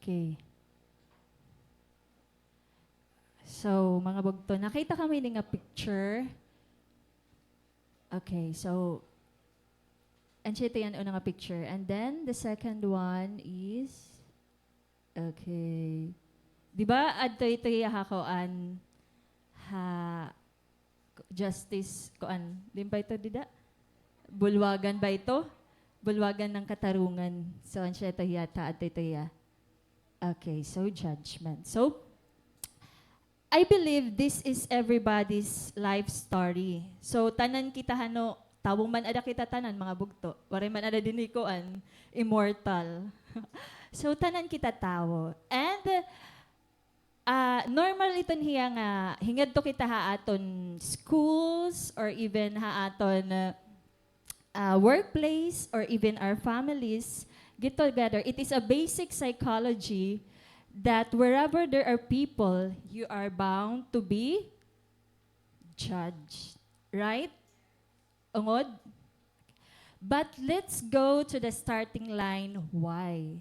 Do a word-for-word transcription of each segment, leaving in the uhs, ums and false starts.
Okay. So, mga bugto, nakita kamo ini nga picture? Okay, so, an siya ito yan una nga picture. And then, the second one is, okay. Di ba, adto ito iya ha kuan, ha Justice, kuan, din ba ito dida? Bulwagan ba ito? Bulwagan ng Katarungan. So, an siya ito hiya, ta, adto ito hiya. Okay, so judgment. So, I believe this is everybody's life story. So, tanan kita hano, tawo man ada kita tanan, mga bugto. Waray man ada dinhi kuan, immortal. So, tanan kita tawo. And, Ah, normal iton hiya nga hingadto kita ha aton schools or even ha aton, ah, workplace or even our families, get together. It is a basic psychology that wherever there are people, you are bound to be judged. Right? Ungod? But let's go to the starting line, why?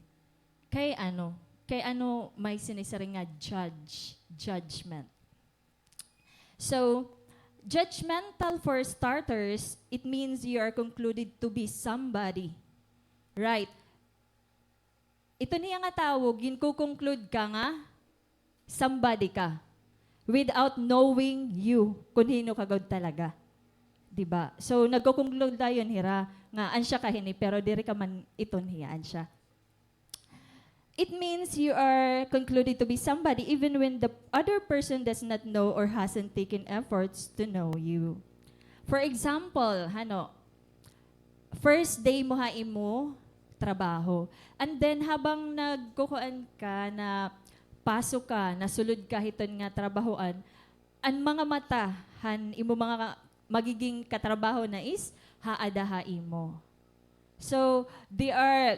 Kay ano? Kay ano may sinisiring nga judge, judgment? So, judgmental, for starters, it means you are concluded to be somebody. Right. Iton hiya nga tawo, ginko-conclude ka nga somebody ka without knowing you, kun hin-o ka gud talaga. Di ba? So, nagko-conclude dayon hira nga an siya ka hini, pero diri ka man iton hiya, an siya. It means you are concluded to be somebody even when the other person does not know or hasn't taken efforts to know you. For example, hano, first day mo ha imo trabaho. And then, habang nagkukuan ka, napasok ka, nasulod ka hiton nga trabahoan, an mga mata han imo mga magiging katrabaho na is haada ha imo. So, they are,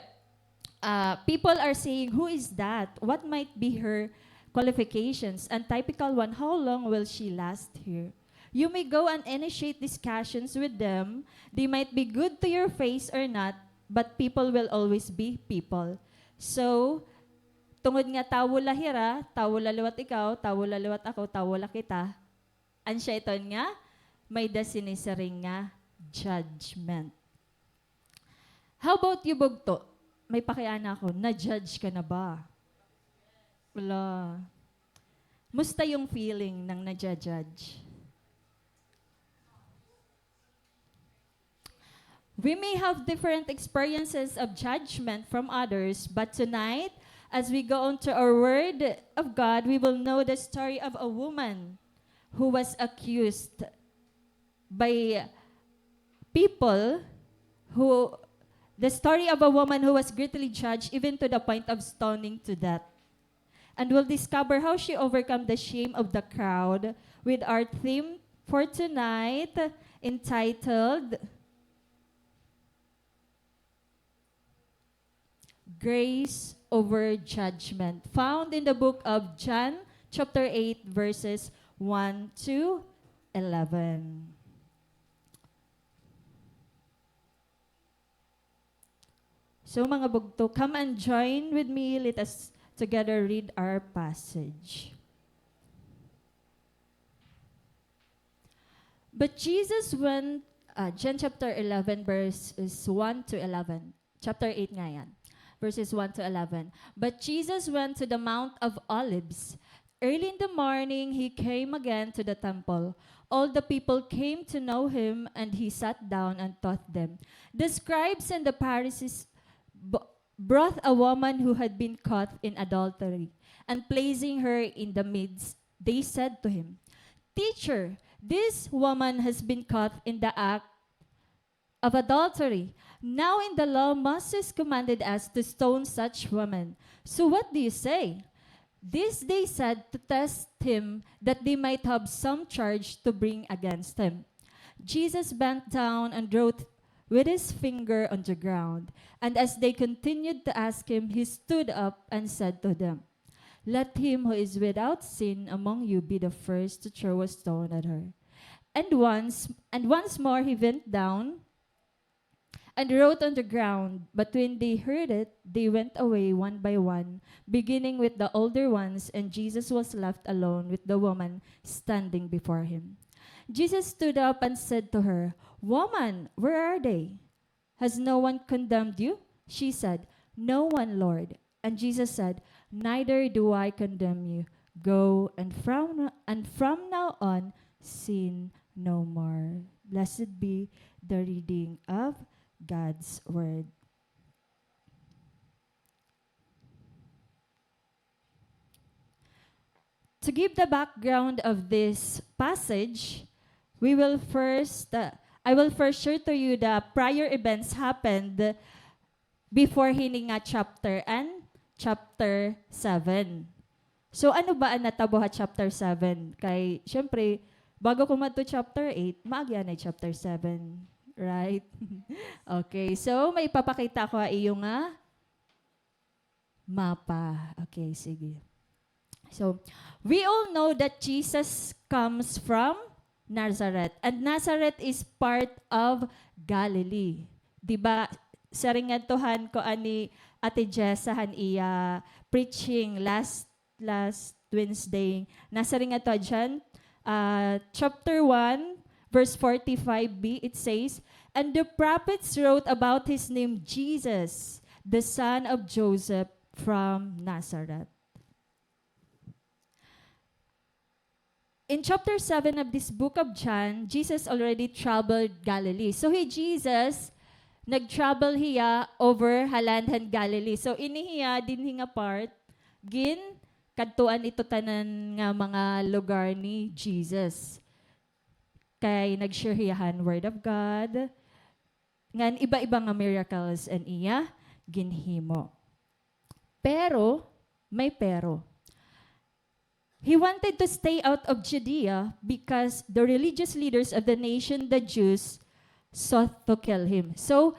uh, people are saying, "Who is that? What might be her qualifications?" And typical one, "How long will she last here?" You may go and initiate discussions with them. They might be good to your face or not, but people will always be people. So, tungod nga tawo la hira, tawo la liwat ikaw, tawo la liwat ako, tawo la kita, an siya iton nga may-ada sinisiring nga judgment. How about you, bugto? May pakiana ako, na-judge ka na ba? Wala. Musta yung feeling ng nadja-judge? We may have different experiences of judgment from others, but tonight, as we go on to our Word of God, we will know the story of a woman who was accused by people who, the story of a woman who was greatly judged even to the point of stoning to death. And we'll discover how she overcome the shame of the crowd with our theme for tonight, entitled Grace Over Judgment, found in the book of John, chapter eight, verses one to eleven. So, mga bugto, come and join with me. Let us together read our passage. But Jesus went, uh, John chapter eleven, verses one to eleven. Chapter eight nga yan, verses one to eleven. But Jesus went to the Mount of Olives. Early in the morning, he came again to the temple. All the people came to know him, and he sat down and taught them. The scribes and the Pharisees b-, brought a woman who had been caught in adultery, and placing her in the midst, they said to him, "Teacher, this woman has been caught in the act of adultery. Now in the law, Moses commanded us to stone such women. So what do you say?" This they said to test him, that they might have some charge to bring against him. Jesus bent down and wrote with his finger on the ground. And as they continued to ask him, he stood up and said to them, "Let him who is without sin among you be the first to throw a stone at her." And once, and once more he bent down and wrote on the ground. But when they heard it, they went away one by one, beginning with the older ones, and Jesus was left alone with the woman standing before him. Jesus stood up and said to her, "Woman, where are they? Has no one condemned you?" She said, "No one, Lord." And Jesus said, "Neither do I condemn you. Go, and from, and from now on, sin no more." Blessed be the reading of God's word. To give the background of this passage, we will first, uh, I will first share to you the prior events happened before hini nga chapter and chapter seven. So, ano ba an natabo ha chapter seven? Kay, syempre, bago ko madto chapter eight, maagi anay chapter seven. Right? Okay, so, may ipapakita ko ha iyo nga mapa. Okay, sige. So, we all know that Jesus comes from Nazareth. And Nazareth is part of Galilee. Di ba, siring ngadto han kuan ni Ate Jessa han iya preaching last, last Wednesday. Nasiring ngadto ha John, ah, chapter one, verse forty-five b, it says, "And the prophets wrote about his name, Jesus, the son of Joseph from Nazareth." In chapter seven of this book of John, Jesus already traveled Galilee. So, hi Jesus, nag-travel hiya over ha land han Galilee. So, ini hiya, dinhi nga part, ginkadtuan ito tanan nga mga lugar ni Jesus. Kay nag-share hiya han Word of God, ngan iba-iba nga miracles an iya ginhimo. Pero, may pero. He wanted to stay out of Judea because the religious leaders of the nation, the Jews, sought to kill him. So,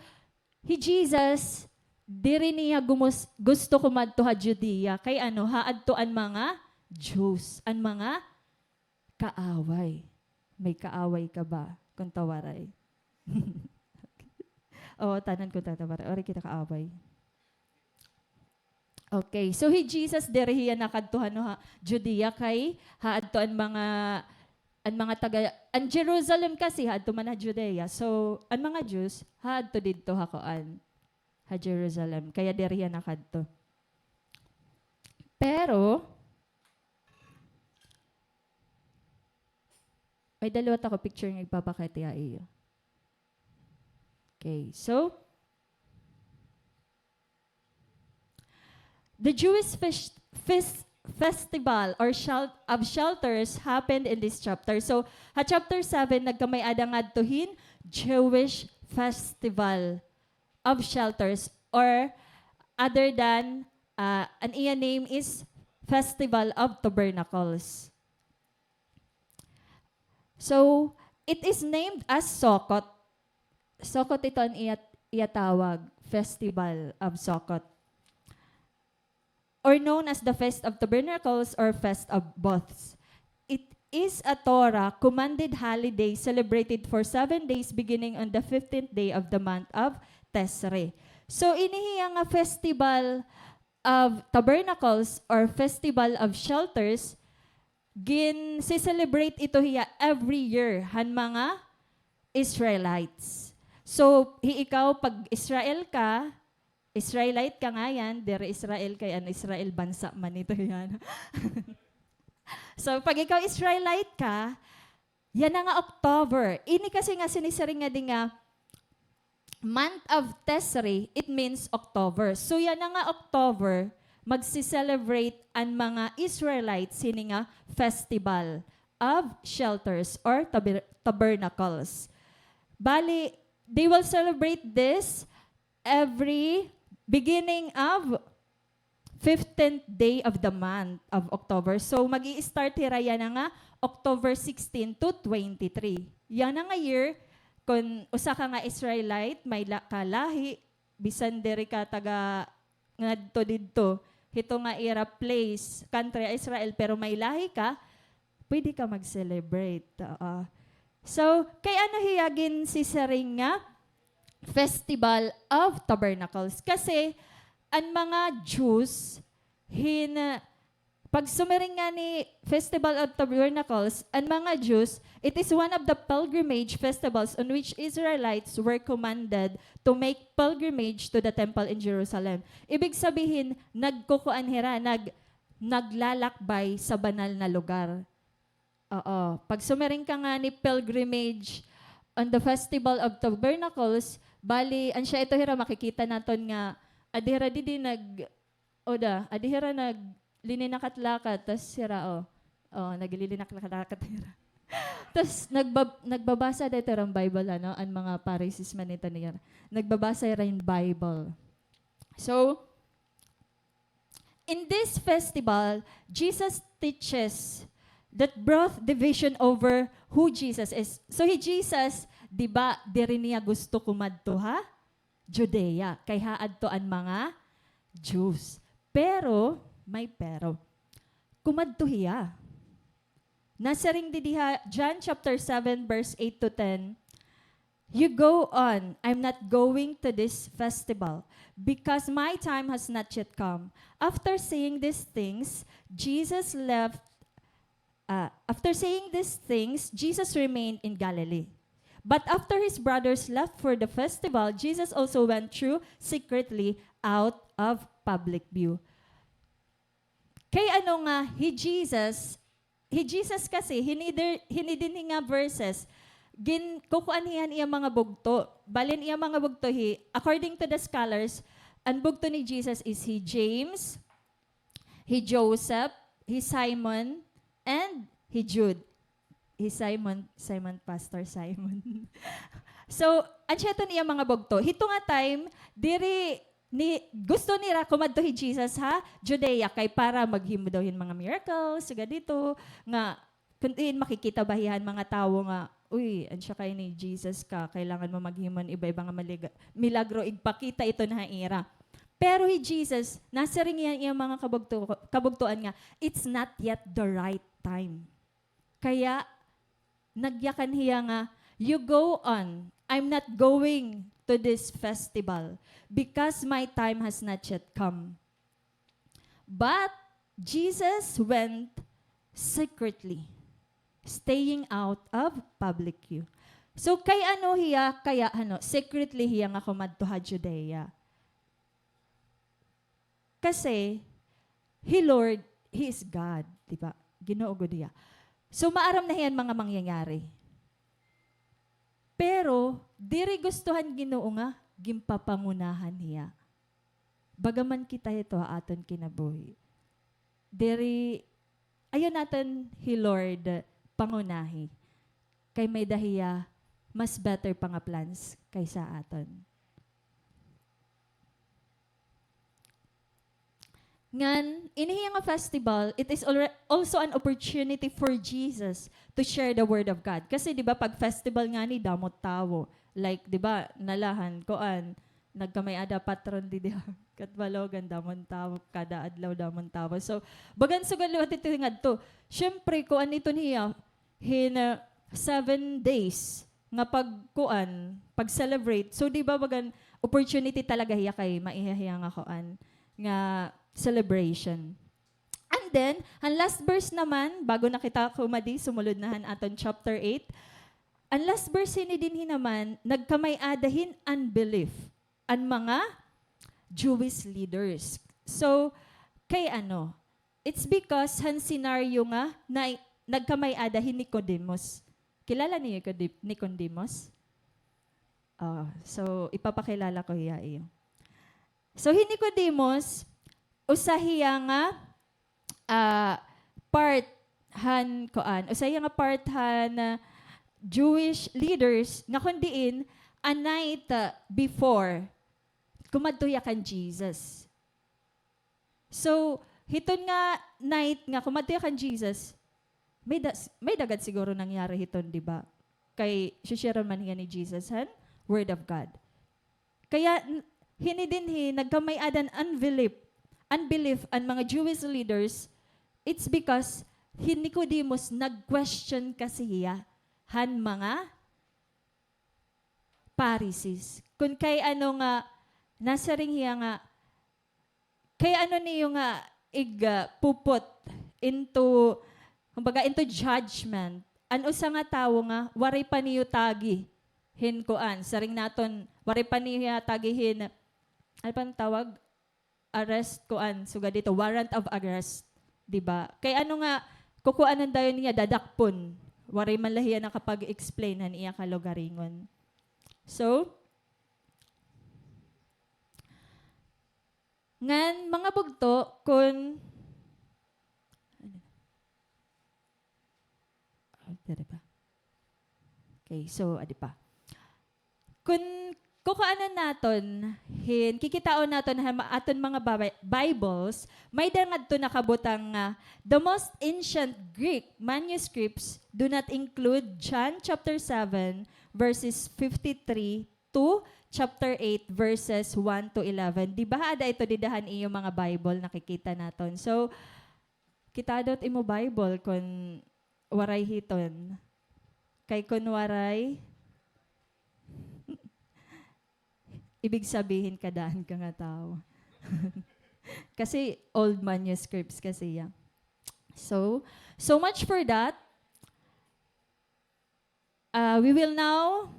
hi Jesus, diri niya gumus-, gusto kumadto ha Judea. Kay ano, haadto an mga Jews, an mga kaaway. May kaaway ka ba? Kung tawaray. Oo, tanan kung tatawaray. Ori kita kaaway. Okay, so hi Jesus diri hiya nakadto hano ha Judea kay haadto an mga, an mga taga, an Jerusalem kasi haadto man ha Judea. So, an mga Jews haadto didto ha kuan, ha Jerusalem. Kaya diri hiya nakadto. Pero, may dalawa ta ko picture nga ipapakita ha iyo. Okay, so, the Jewish fes-, fes-, festival or shel-, of shelters happened in this chapter. So, ha chapter seven, nagkamay-ada ngadto hin Jewish festival of shelters, or other than, ah, an iya name is Festival of Tabernacles. So, it is named as Sukkot. Sukkot ito an iya, iya tawag, Festival of Sukkot, or known as the Feast of Tabernacles or Feast of Booths. It is a Torah commanded holiday celebrated for seven days beginning on the fifteenth day of the month of Tisri. So, ini hiya nga Festival of Tabernacles or Festival of Shelters, gin-celebrate ito hiya every year han mga Israelites. So, hi ikaw, pag Israel ka, Israelite ka ngayan, diri Israel kay an Israel bansa man ito yana. So, pag ikaw Israelite ka, yana nga October. Ini kasi nga sinisiring nga di nga month of Tisri, it means October. So, yana nga October, magsi-celebrate an mga Israelites hini nga festival of shelters or taber-, tabernacles. Bali, they will celebrate this every beginning of fifteenth day of the month of October. So, mag-i-start hira yana nga October sixteen to twenty-three. Yana nga year, kon usa ka nga Israelite, may la-, ka lahi, bisan diri ka taga ngadto didto, hito nga ira place, country, Israel, pero may lahi ka, pwede ka mag-celebrate. Oo. So, kay ano hiya ginsisiring nga Festival of Tabernacles. Kasi, an mga Jews, hin-, pag sumiring ngani Festival of Tabernacles, an mga Jews, it is one of the pilgrimage festivals on which Israelites were commanded to make pilgrimage to the temple in Jerusalem. Ibig sabihin, nagkukuan hira, nag-, naglalakbay sa banal na lugar. Oo. Pag sumiring ka ngani pilgrimage on the Festival of Tabernacles, bali, an siya ito hira, makikita naton nga, adi hira didi nag-, oda, adi hira nag-, lininakat-lakat, tas hira, o. O, naglilinakat-lakat hira. Tas nagbab-, nagbabasa dito ran Bible, ano, an mga Pharisees man ito niya. Nagbabasa hira hin Bible. So, in this festival, Jesus teaches that brought division over who Jesus is. So, hi Jesus, di ba, diri niya gusto kumadto ha Judea, kay haadto an mga Jews. Pero, may pero. Kumadto hiya. Nasiring didi ha John chapter seven, verse eight to ten, "You go on, I'm not going to this festival, because my time has not yet come." After saying these things, Jesus left, uh, after saying these things, Jesus remained in Galilee. But after his brothers left for the festival, Jesus also went through secretly out of public view. Kay ano nga, hi Jesus, hi Jesus kasi, hini der-, hini dinhi nga verses, ginkukuan hiya han iya mga bugto. Bali an iya mga bugto hi, according to the scholars, an bugto ni Jesus is hi James, hi Joseph, hi Simon, and hi Jude. Hi Simon, Simon, Pastor Simon. So, an siya iton iya mga bugto. Hito nga time, diri ni, gusto nira kumadto hi Jesus ha Judea kay para maghimo daw hin mga miracles, sugad dito, nga kun diin makikita ba hiya han mga tawo nga, "Uy, an siya kay ni Jesus ka, kailangan mo maghimo hin iba-iba nga maliga-, milagro, igpakita iton ha ira." Pero hi Jesus, nasiring hiya han iya mga kabugto-, kabugtoan nga, "It's not yet the right time." Kaya, nagyakan hiya nga, "You go on. I'm not going to this festival because my time has not yet come." But Jesus went secretly, staying out of public view. So, kay ano hiya, kaya, ano, secretly hiya nga kumadto ha Judea? Kasi, hi Lord, He is God, di ba? Ginoo gud hiya. So, maaram na hiya an mga mangyayari. Pero, diri gusto han Ginoo nga ginpapangunahan hiya. Baga man kita hito ha aton kinabuhi. Diri, ayaw naton hi Lord pangunahi. Kay may-ada hiya mas better pa nga plans kaysa aton. Ngan, ini hiya nga festival, it is alre-, also an opportunity for Jesus to share the word of God. Kasi, di ba, pag festival ngani, damo tawo. Like, di ba, nalahan, kuan, nagkamay-ada patron didi ha Catbalogan, damon tawo, kada adlaw damon tawo. So, bagan sugad liwat ito ngadto. Siyempre, kuan iton hiya, hin, ah, seven days nga pagkuan, pag-celebrate. So, di ba, bagan opportunity talaga hiya kay maiha hiya nga kuan, nga celebration. And then, han last verse naman, bago na kita kumadi, sumulod na han aton chapter eight. An last verse hini dinhi naman, nagkamay-ada hin unbelief an mga Jewish leaders. So, kay ano, it's because han senaryo nga na, nagkamay-ada hi Nicodemus. Kilala niyo hi Code-, Nicodemus? Oh, so, ipapakilala ko hiya iyo. So, hi Nicodemus, usa hiya nga, ah, part han, kuan, usa hiya nga part han, ah, Jewish leaders nga kun diin, a night, ah, before, kumadto hiya kan Jesus. So, hiton nga night nga kumadto hiya kan Jesus, may da-, may-ada gad siguro nangyari hiton, di ba? Kay, si-share man hiya ni Jesus han Word of God. Kaya, n-, hini dinhi, nagkamay-ada hin unbelief, unbelief an mga Jewish leaders, it's because hi Nicodemus nag-question kasi hiya han mga Pharisees. Kun kay ano nga, nasiring hiya nga, kay ano niyo nga ig, ah, puput into, kumbaga, into judgment an usa nga tawo nga waray pa niyo tagi hin kuan, siring naton, waray pa niya tagi hin, ano pa an tawag? Arrest, kuan, sugad dito, warrant of arrest, di ba? Kay ano nga, kukuanon dayon niya, dadakpon. Waray man la hiya nakapag-explain han iya kalugaringon. So, ngan, mga bugto, kun, ah, diri pa. Okay, so, adi pa. Kun kukuanon naton hin, kikitaon naton ha ma-, aton mga Bi-, Bibles, may-ada ngadto nakabutang nga, the most ancient Greek manuscripts do not include John chapter seven, verses fifty-three to chapter eight, verses one to eleven. Di ba, ada ito dida han iyo mga Bible, nakikita naton. So, kitado it imo Bible kun waray hiton. Kay kun waray, ibig sabihin, kadaan ka nga tawo. Kasi old manuscripts kasi, yeah. So, so much for that. Uh, we will now,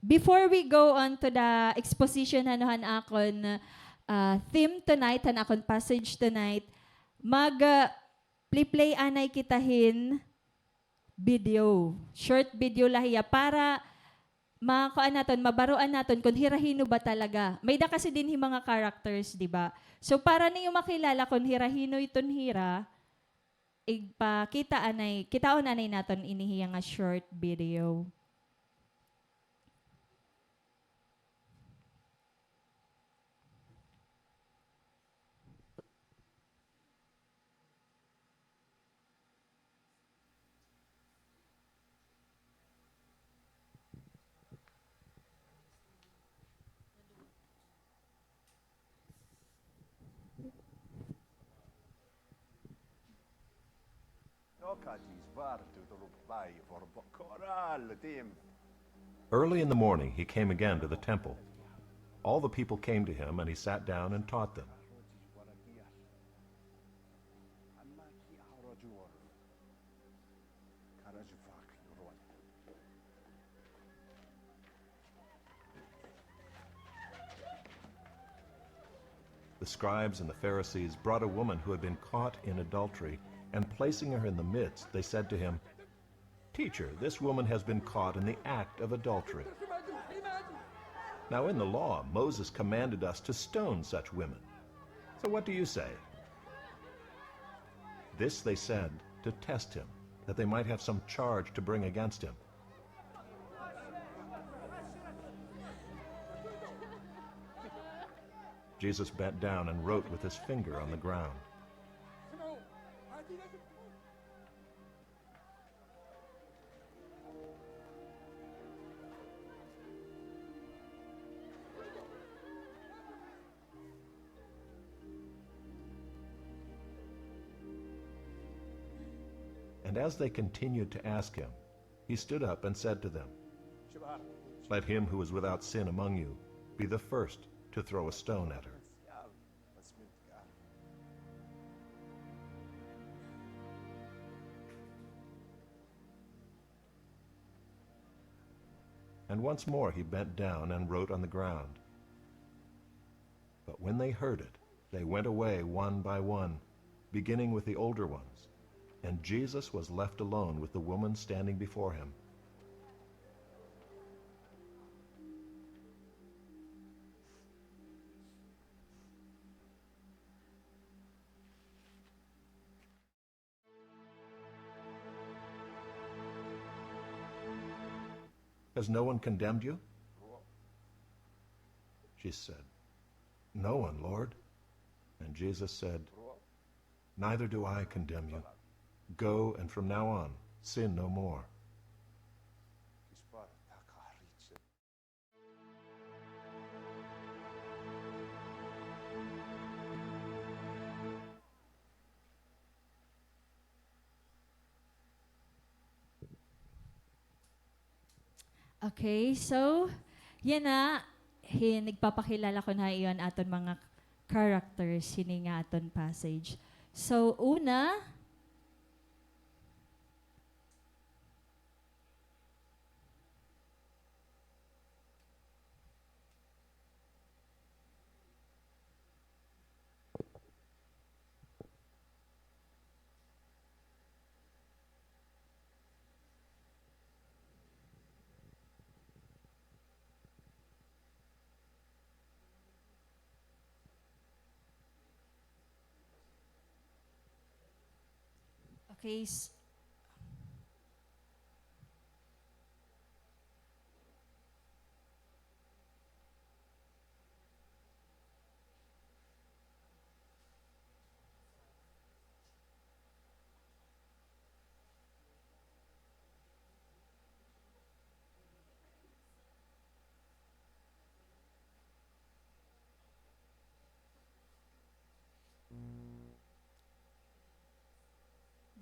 before we go on to the exposition, ano, han akon, uh, theme tonight, han akon passage tonight, mag, uh, play-play anay kita hin video. Short video la hiya para makuan naton, mabaroan naton kun hira hino ba talaga. May-ada kasi dinhi mga characters, di ba? So, para niyo makilala kun hira hino iton hira, igpakita anay, kitaon anay naton ini hiya nga short video. Early in the morning he came again to the temple. All the people came to him, and he sat down and taught them. The scribes and the Pharisees brought a woman who had been caught in adultery, and placing her in the midst, they said to him, "Teacher, this woman has been caught in the act of adultery. Now in the law, Moses commanded us to stone such women. So what do you say?" This they said to test him, that they might have some charge to bring against him. Jesus bent down and wrote with his finger on the ground. And as they continued to ask him, he stood up and said to them, "Let him who is without sin among you be the first to throw a stone at her." And once more he bent down and wrote on the ground. But when they heard it, they went away one by one, beginning with the older ones, and Jesus was left alone with the woman standing before him. "Has no one condemned you?" she said. "No one, Lord." And Jesus said, "Neither do I condemn you. Go, and from now on, sin no more." Okay, so, Yana, hin-, igpapakilala ko na iyo an aton mga characters hini nga aton passage. So, una, Okay, s-,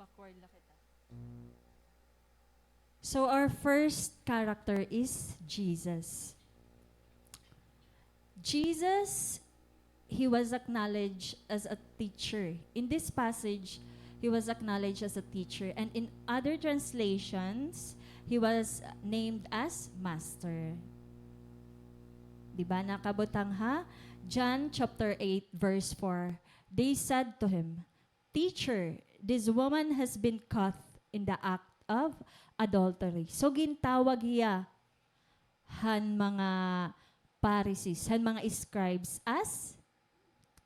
Backward la kita. So our first character is Jesus. Jesus, he was acknowledged as a teacher. In this passage, he was acknowledged as a teacher. And in other translations, he was named as master. Di ba, nakabutang ha John chapter eight, verse four? They said to him, "Teacher, this woman has been caught in the act of adultery." So, gintawag hiya han mga Pharisees, han mga scribes as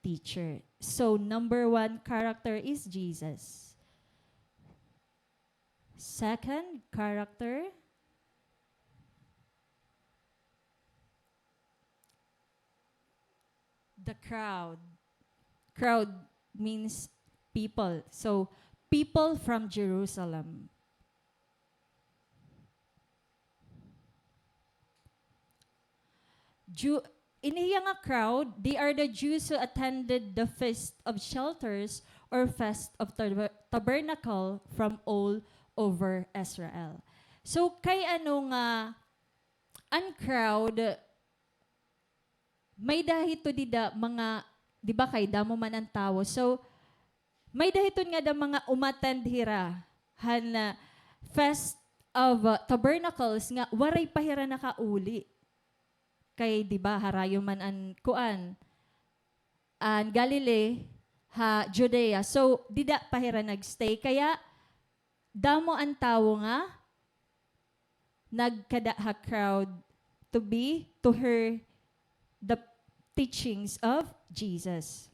teacher. So, number one character is Jesus. Second character, the crowd. Crowd means people. So, people from Jerusalem. Ju-, ini hiya nga crowd, they are the Jews who attended the Feast of Shelters or Feast of Tab-, Tabernacle from all over Israel. So, kay ano nga an crowd, may-ada hito dida mga, di ba, kay damo man an tawo. So, may-ada hiton ngada mga umattend hira han, ah, Feast of, ah, Tabernacles nga waray pa hira nakauli. Kay, di ba, harayo man an kuan, an Galilee ha Judea. So, dida pa hira nag-stay. Kaya, damo an tawo nga nagkada ha crowd to be, to hear the teachings of Jesus.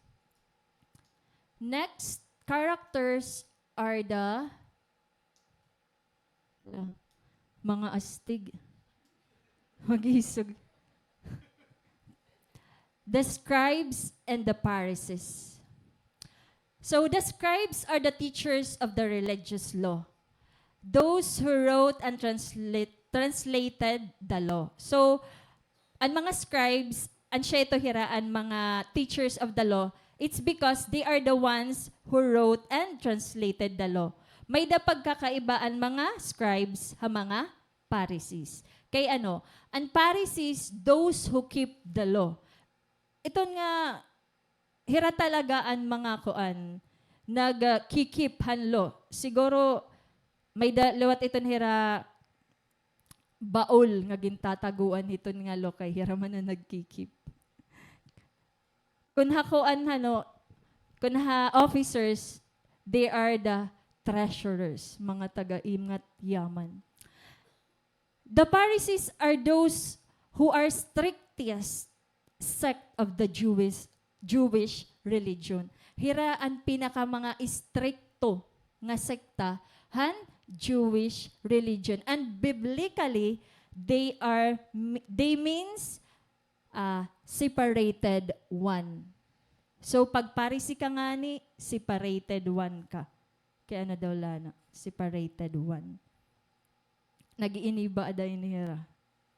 Next characters are the, mga astig. Mag-isog. The scribes and the Pharisees. So, the scribes are the teachers of the religious law, those who wrote and transla-, translated the law. So, an mga scribes, an siya ito hira an mga teachers of the law, it's because they are the ones who wrote and translated the law. May-ada pagkakaiba an mga scribes ha mga Pharisees. Kay ano, an Pharisees, those who keep the law. Iton nga, hira talaga an mga kuan, nag, ah, ki-keep han law. Siguro, may-ada liwat iton hira baul nga gintataguan hiton nga law kay hira man an nagki-keep. Kun ha kuan, ano, kun ha officers, they are the treasurers, mga taga-ingat yaman. The Pharisees are those who are strictest sect of the Jewish, Jewish religion. Hira an pinaka mga istrikto nga sekta han Jewish religion. And biblically, they are, they means ah, separated one. So, pag Pharisee ka ngani, separated one ka. Kay ano daw la na, separated one. Nag-iiniba ada ini hira.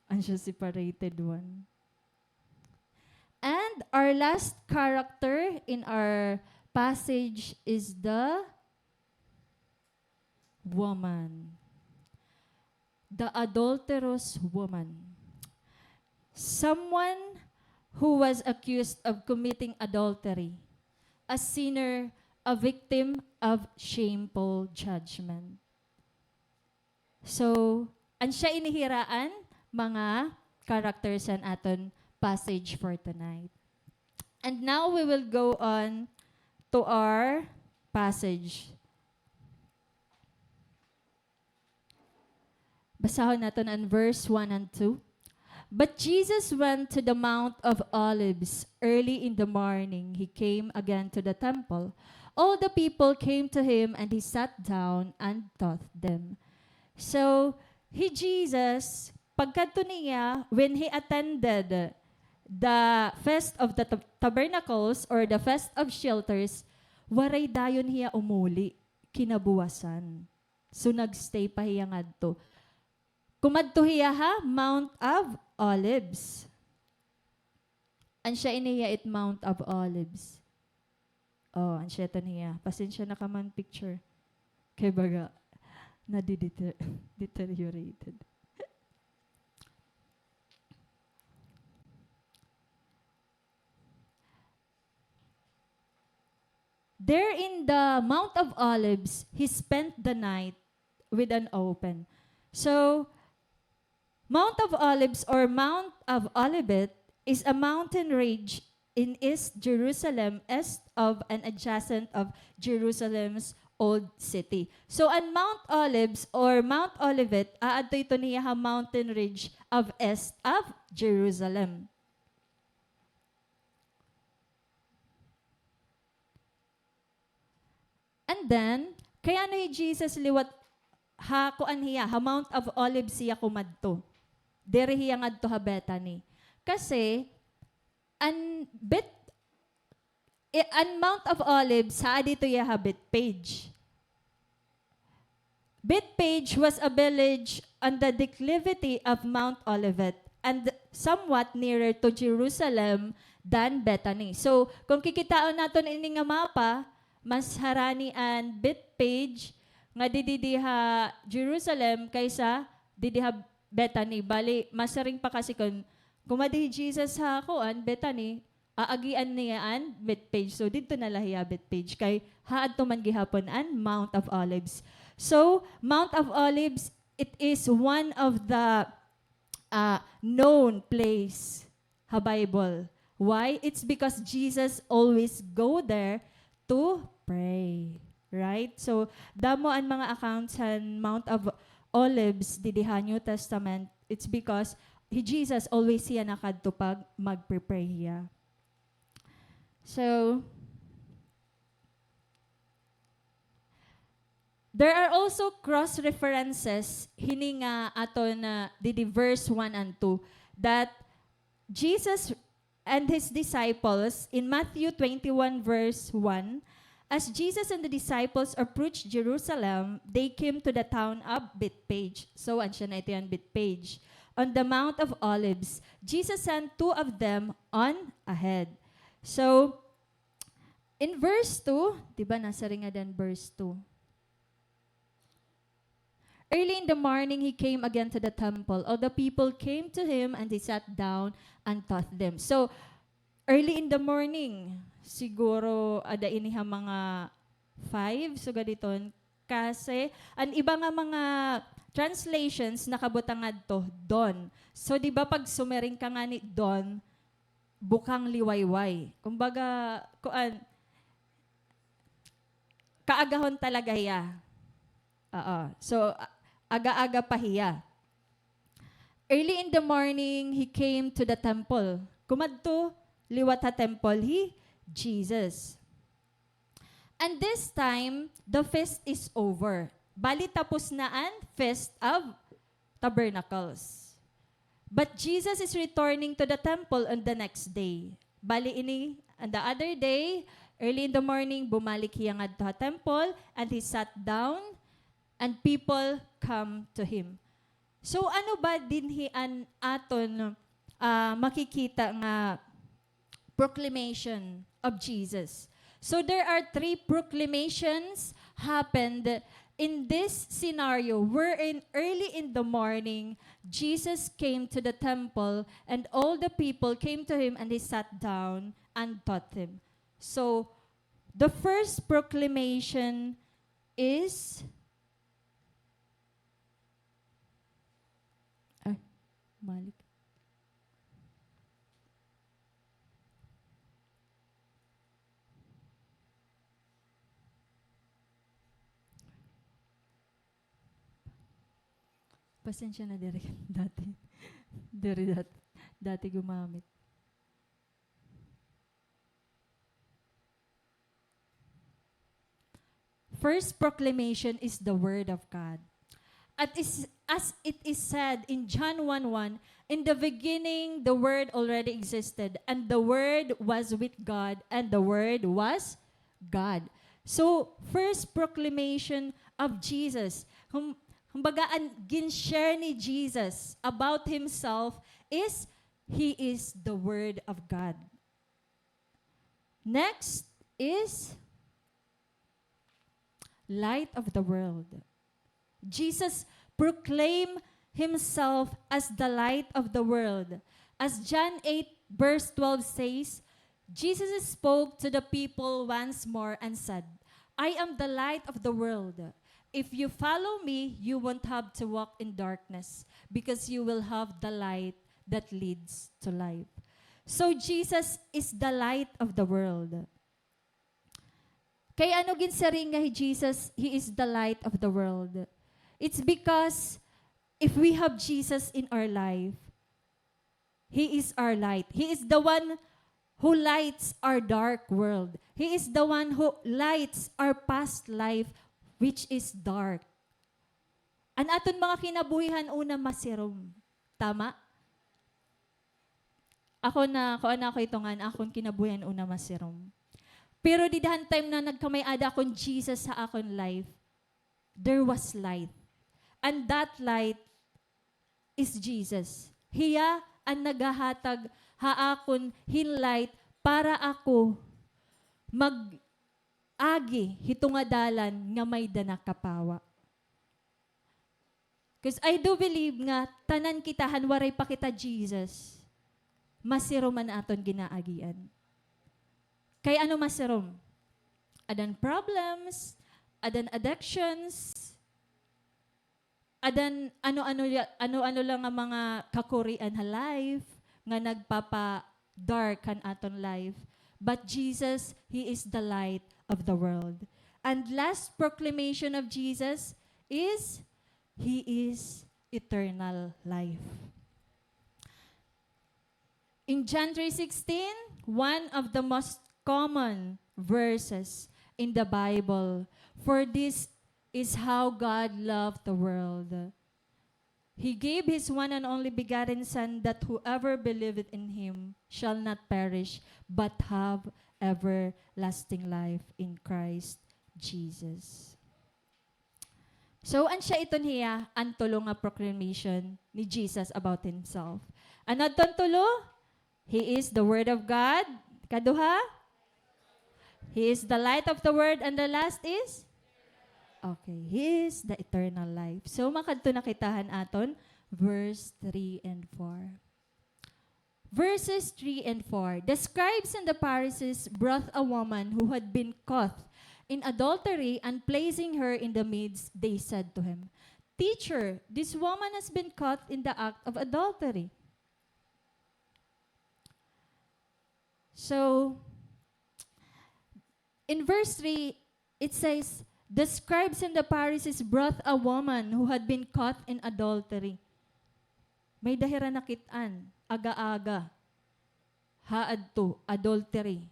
An siya separated one. And our last character in our passage is the woman. The adulterous woman. Someone who was accused of committing adultery, a sinner, a victim of shameful judgment. So, an siya ini hira an mga characters han aton passage for tonight. And now we will go on to our passage. Basahon naton an verse one and two. But Jesus went to the Mount of Olives. Early in the morning, he came again to the temple. All the people came to him, and he sat down and taught them. So, hi Jesus, pagkadto niya, when he attended the Feast of the Tab-, Tabernacles or the Feast of Shelters, waray dayon hiya umuli kinabuwasan. So, nag-stay pa hiya ngadto. Kumadto hiya ha Mount of Olives. An siya ini hiya it Mount of Olives. Oh, an siya iton hiya. Pasensya na ka man picture. Kay baga, nadi-deter-, deteriorated. There in the Mount of Olives, he spent the night with an open. So, Mount of Olives or Mount of Olivet is a mountain range in East Jerusalem, east of and adjacent of Jerusalem's old city. So, an Mount Olives or Mount Olivet, aadto iton hiya ha mountain range of east of Jerusalem. And then, kay ano hi Jesus liwat ha kuan hiya, ha Mount of Olives hiya kumadto. Diri hiya ngadto ha Bethany. Kasi, an Beth-, eh, an Mount of Olives, haa dito hiya ha Bethphage. Bethphage was a village on the declivity of Mount Olivet and somewhat nearer to Jerusalem than Bethany. So, kung kikitaon naton ini nga mapa, mas harani an Bethphage nga didi ha Jerusalem kaysa didi ha Bethany. Bali, mas siring pa kasi kun kumadi hi Jesus ha kuan, Bethany, aagian niya an Bethphage. So, didto na la hiya Bethphage. Kay haadto man gihapon an Mount of Olives. So, Mount of Olives, it is one of the, ah, known place ha Bible. Why? It's because Jesus always go there to pray. Right? So, damo an mga accounts han Mount of Olives didi ha New Testament. It's because hi Jesus always hiya nakadto pag magpe-pray hiya. So, there are also cross references hini nga aton, ah, didi verse one and two that Jesus and his disciples in Matthew twenty-one verse one, as Jesus and the disciples approached Jerusalem, they came to the town of Bethphage. So, an siya na ito an Bethphage. On the Mount of Olives, Jesus sent two of them on ahead. So, in verse two, di ba, nasiring ngada an verse two? Early in the morning, he came again to the temple. All the people came to him, and he sat down and taught them. So, early in the morning, siguro ada ini ha mga five, sugad hiton. Kasi, an iba nga mga translations, nakabutang ngadto, dawn. So, di ba, pag sumiring ka ngani dawn, bukang liwayway. Kumbaga, kuan, kaagahon talaga hiya. Oo. So, a-, aga-aga pa hiya. Early in the morning, he came to the temple. Kumadto liwat ha temple hi Jesus. And this time, the feast is over. Bali, tapos na an Feast of Tabernacles. But Jesus is returning to the temple on the next day. Bali ini, on the other day, early in the morning, bumalik hiya ngadto ha temple, and he sat down, and people come to him. So, ano ba dinhi an aton, ah, makikita nga proclamation of Jesus. So there are three proclamations happened In this scenario, wherein early in the morning, Jesus came to the temple, and all the people came to him, and he sat down and taught them. So, the first proclamation is, ay, malik. Pasensya na, diri dati. Diri dat-, dati gumamit. First proclamation is the word of God. At is, as it is said in John one one, "In the beginning, the Word already existed, and the Word was with God, and the Word was God." So, first proclamation of Jesus. Hum-, kumbaga, an gin-share ni Jesus about himself is, he is the Word of God. Next is light of the world. Jesus proclaimed himself as the light of the world. As John eight verse twelve says, Jesus spoke to the people once more and said, "I am the light of the world. If you follow me, you won't have to walk in darkness because you will have the light that leads to life." So Jesus is the light of the world. Kay ano ginsiring nga hi Jesus, he is the light of the world? It's because if we have Jesus in our life, he is our light. He is the one who lights our dark world. He is the one who lights our past life, which is dark. An aton mga kinabuhihan una masirom. Tama? Ako na, kuan ako ito nga, an akon kinabuhian una masirom. Pero dida han time na nagkamay-ada akon Jesus ha akon life, there was light. And that light is Jesus. Hiya an naghahatag ha akon hin light para ako mag-agi hito nga dalan nga may-ada na kapawa. 'Cause I do believe nga tanan kita han waray pa kita Jesus, masirom an aton ginaagian. Kay ano masirom? Adan problems, adan addictions, adan ano-ano la-, ano-ano la nga mga kakurian ha life nga nagpapa-dark han aton life. But Jesus, he is the light of the world. And last proclamation of Jesus is, he is eternal life. In John three sixteen, one of the most common verses in the Bible, "For this is how God loved the world. He gave his one and only begotten Son, that whoever believeth in him shall not perish, but have everlasting life in Christ Jesus." So, an siya iton hiya, an tulo nga proclamation ni Jesus about himself. Ano adton tulo? He is the Word of God. Kaduha, he is the light of the world. And the last is? Okay, he is the eternal life. So, makadto na kita han aton verse three and four. Verses three and four, the scribes and the Pharisees brought a woman who had been caught in adultery, and placing her in the midst, they said to him, "Teacher, this woman has been caught in the act of adultery." So, in verse three, it says, "The scribes and the Pharisees brought a woman who had been caught in adultery." May-ada hira nakit-an, aga-aga. Haadto, adultery.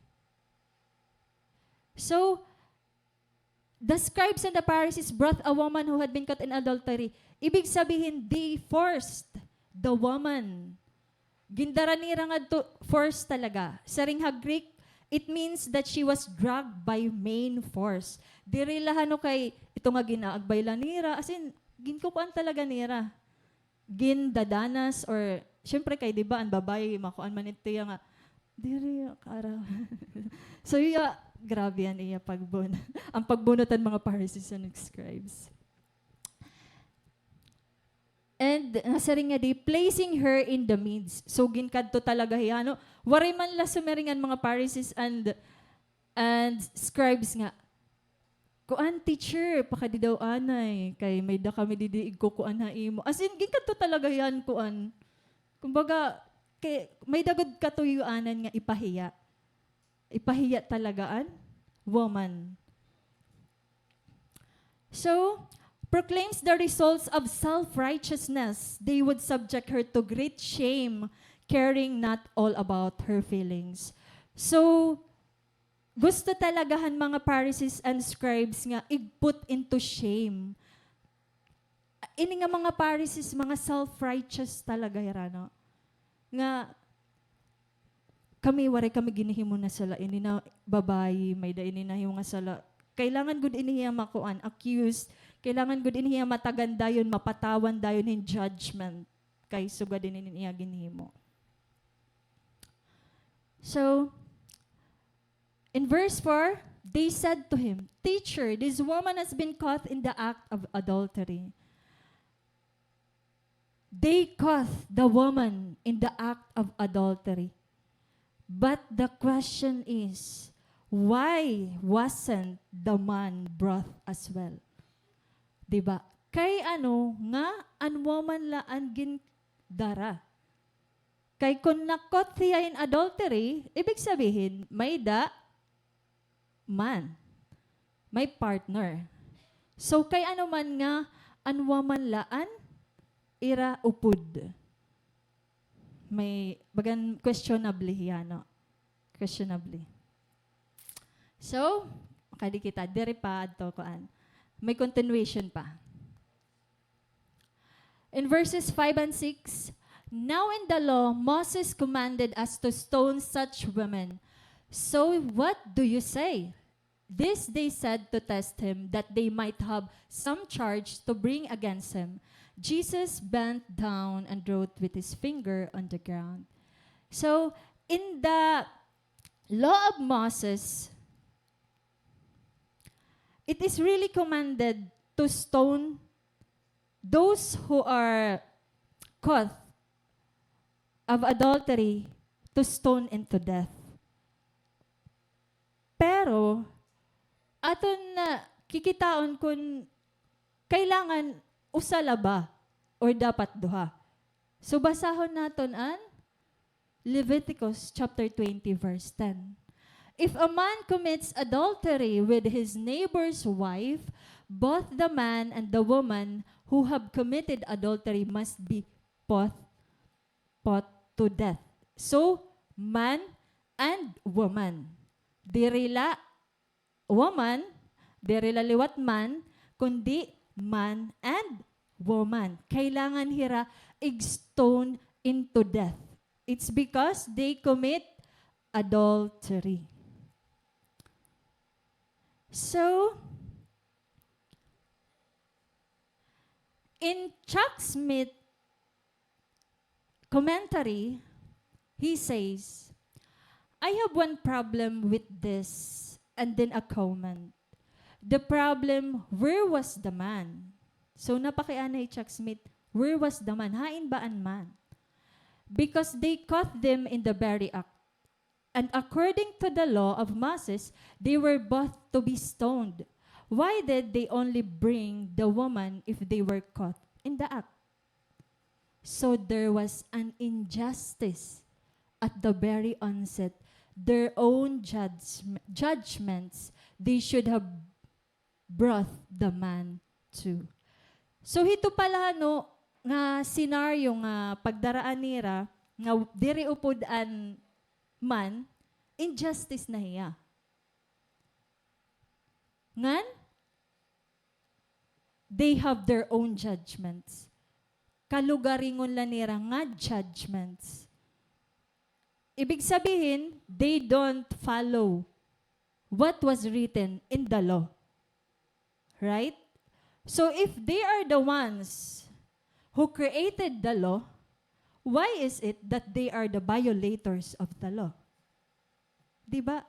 So, the scribes and the Pharisees brought a woman who had been caught in adultery. Ibig sabihin, they forced the woman. Gindara nira ngadto, force talaga. Siring ha Greek, it means that she was dragged by main force. Diri la hano kay ito nga ginaagbay la nira. As in, ginkukuan talaga nira. Gindadanas or, syempre kay, di ba, an babaye, makuan man ito iya nga, diri, kara. So, iya, Grabe an iya pagbunot. An pagbunot han mga Pharisees and scribes. And nasiring nga di, placing her in the midst. So, ginkadto talaga hiya, no? Waray man la sumiring an mga Pharisees and, and scribes nga, "Kuan, teacher, pakadi daw anay, kay may-ada kami didi igkukuan ha imo." As in, ginkadto talaga hiya han kuan. Kumbaga, kay may-ada gud katuyoanan nga ipahiya. Ipahiya talaga an woman. So, proclaims the results of self-righteousness. They would subject her to great shame, caring not all about her feelings. So, gusto talaga han mga Pharisees and scribes nga ig-put into shame. Ini nga mga Pharisees, mga self-righteous talaga hira, no? Nga, "Kami, waray kami ginhihimo nga sala. Ini na babayi, may-ada ini nahimo nga sala." Kailangan gud ini hiya makuan, accused. Kailangan gud ini hiya matagan dayon, mapatawan dayon hin judgment. Kay sugad ini iya ginhimo. So, in verse four, they said to him, "Teacher, this woman has been caught in the act of adultery." They caught the woman in the act of adultery. But the question is, why wasn't the man brought as well? Di ba? Kay ano nga an woman la an gindara? Kay kon na-caught hiya in adultery, ibig sabihin, may-ada man, may partner. So, kay ano man nga an woman la an ira upod? May, bagan questionable hiya, no? Questionable. So, makadi kita, diri pa adto kuan. May continuation pa. In verses five and six, "Now in the law, Moses commanded us to stone such women. So what do you say?" This they said to test him, that they might have some charge to bring against him. Jesus bent down and wrote with his finger on the ground. So, in the law of Moses, it is really commanded to stone those who are caught of adultery, to stone and to death. Pero, aton na kikitaon kun kailangan usa la ba or dapat duha. So, basahon naton an Leviticus chapter twenty, verse ten. "If a man commits adultery with his neighbor's wife, both the man and the woman who have committed adultery must be put, put to death." So, man and woman. Diri la woman, diri la liwat man, kundi man and woman. Kailangan hira ig-stone into death. It's because they commit adultery. So, in Chuck Smith commentary, he says, "I have one problem with this," and then a comment. The problem, where was the man? So, napakiana hi Chuck Smith, where was the man? Hain ba an man? Because they caught them in the very act. And according to the law of Moses, they were both to be stoned. Why did they only bring the woman if they were caught in the act? So there was an injustice at the very onset. Their own judgm-, judgments, they should have brought the man too. So, hito pala, no, nga senaryo nga pagdaraan nira, nga diri upod an man, injustice na hiya. Ngan, they have their own judgments. Kalugaringon la nira nga judgments. Ibig sabihin, they don't follow what was written in the law. Right? So if they are the ones who created the law, why is it that they are the violators of the law? Di ba?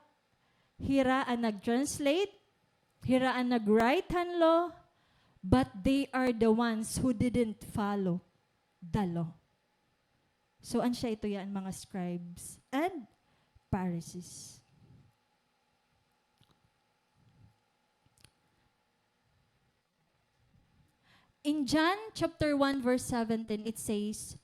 Hira an nag-translate, hira an nag-write han law, but they are the ones who didn't follow the law. So, an siya ito ya an mga scribes and Pharisees. In John chapter one verse seventeen, it says,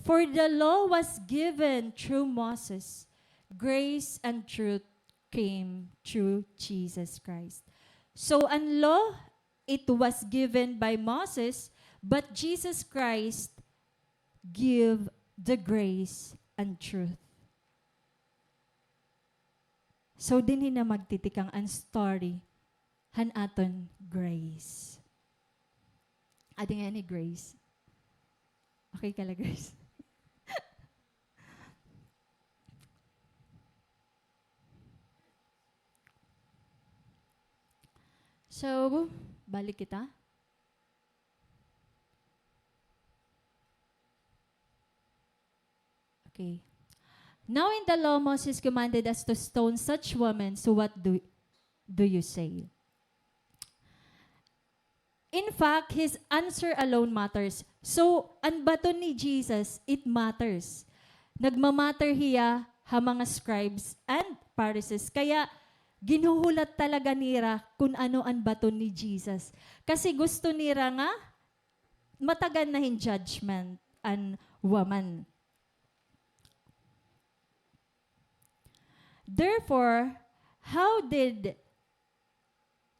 "For the law was given through Moses, grace and truth came through Jesus Christ." So, an law, it was given by Moses, but Jesus Christ give the grace and truth. So, dinhi na magtitikang an story han aton Grace. Adi nga ni Grace. Okay ka la, Grace? So, balik kita. Okay. Now in the law, Moses commanded us to stone such women. So what do, do you say? In fact, his answer alone matters. So, an baton ni Jesus, it matters. Nagmamatter hiya ha mga scribes and Pharisees. Kaya, ginhuhulat talaga nira kun ano an baton ni Jesus. Kasi gusto nira nga matagan na hin judgment an woman. Therefore, how did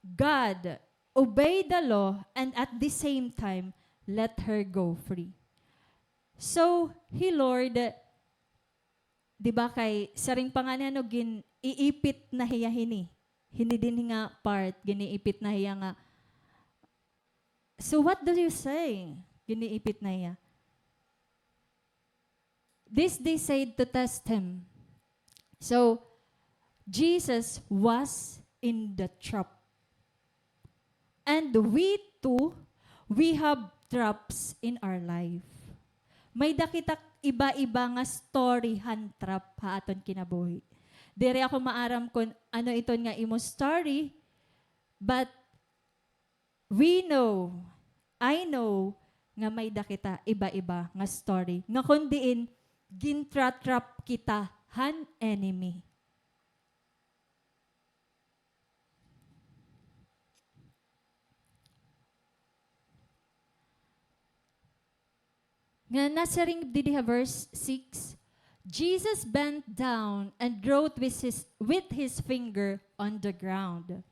God obey the law and at the same time let her go free? So, hi Lord, di ba, kay siring pa ngani, ano, gin-iipit na hiya hini. Hini dinhi nga part, gin-iipit na hiya nga, "So what do you say?" Gin-iipit na hiya. This they said to test him. So, Jesus was in the trap. And we too, we have traps in our life. May-ada kita iba-iba nga story han trap ha aton kinabuhi. Diri ako maaram kun ano iton nga imo story, but we know, I know, nga may-ada kita iba-iba nga story nga kon diin gintra-trap kita han enemy. Nga nasiring didi ha verse six, Jesus bent down and wrote with his, with his finger on the ground.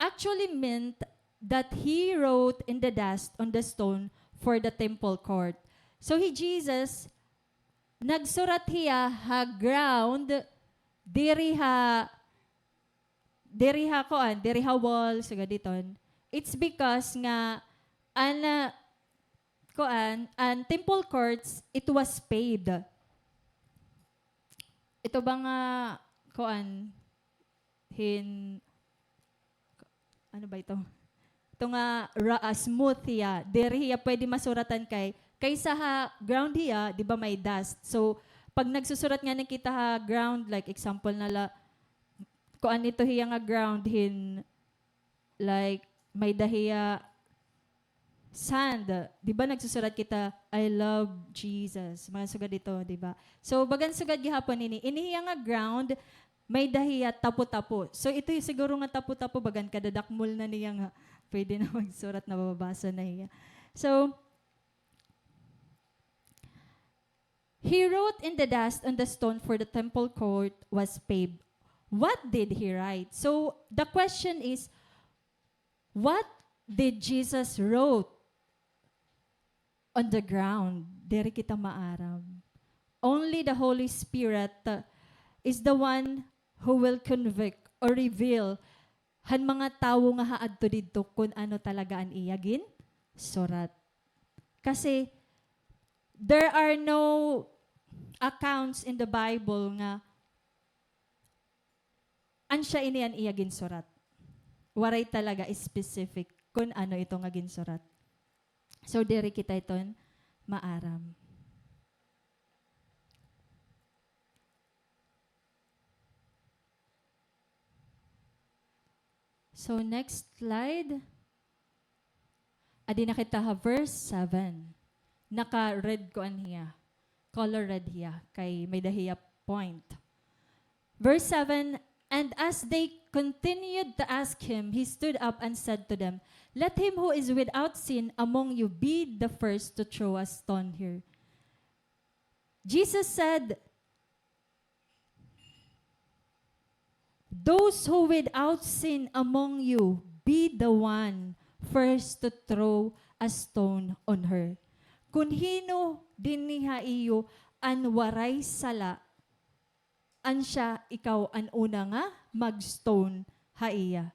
Actually meant that he wrote in the dust on the stone for the temple court. So hi Jesus, nagsurat hiya ha ground, diri ha diri ha kuan, diri ha wall, sugad iton. It's because nga an, ah, kuan, an temple courts, it was paved. Ito ba nga kuan, hin, ano ba ito? Ito nga ra-, ah, smooth hiya. Diri hiya pwede masuratan kay, kaysa ha ground hiya, di ba may dust. So, pag nagsusurat ngani kita ha ground, like example na la, kuan ito hiya nga ground hin, like, may-ada hiya sand. Di ba nagsusurat kita, "I love Jesus." Mga sugad ito, di ba? So, bagan sugad gihapon ini. Ini hiya nga ground, may-ada hiya tapo-tapo. So, ito hiya siguro nga tapo-tapo, bagan kadadakmol na niya nga pwede na magsurat, nababasa na hiya. So, he wrote in the dust on the stone for the temple court was paved. What did he write? So, the question is, what did Jesus wrote on the ground? Diri kita maaram. Only the Holy Spirit, uh, is the one who will convict or reveal han mga tawo nga haadto didto kun ano talaga an iya ginsurat. Kasi, there are no accounts in the Bible nga an siya ini an iya ginsurat. Waray talaga specific kun ano ito nga ginsurat. So, diri kita iton maaram. So, next slide. Adi na kita ha verse seven. Naka-red kuan hiya. Color red hiya. Kay may-ada hiya point. Verse seven, "And as they continued to ask him, he stood up and said to them, 'Let him who is without sin among you be the first to throw a stone here.'" Jesus said, "Those who without sin among you be the one first to throw a stone on her." Kon hin-o dinhi ha iyo an waray sala, an siya ikaw an una nga mag-stone ha iya.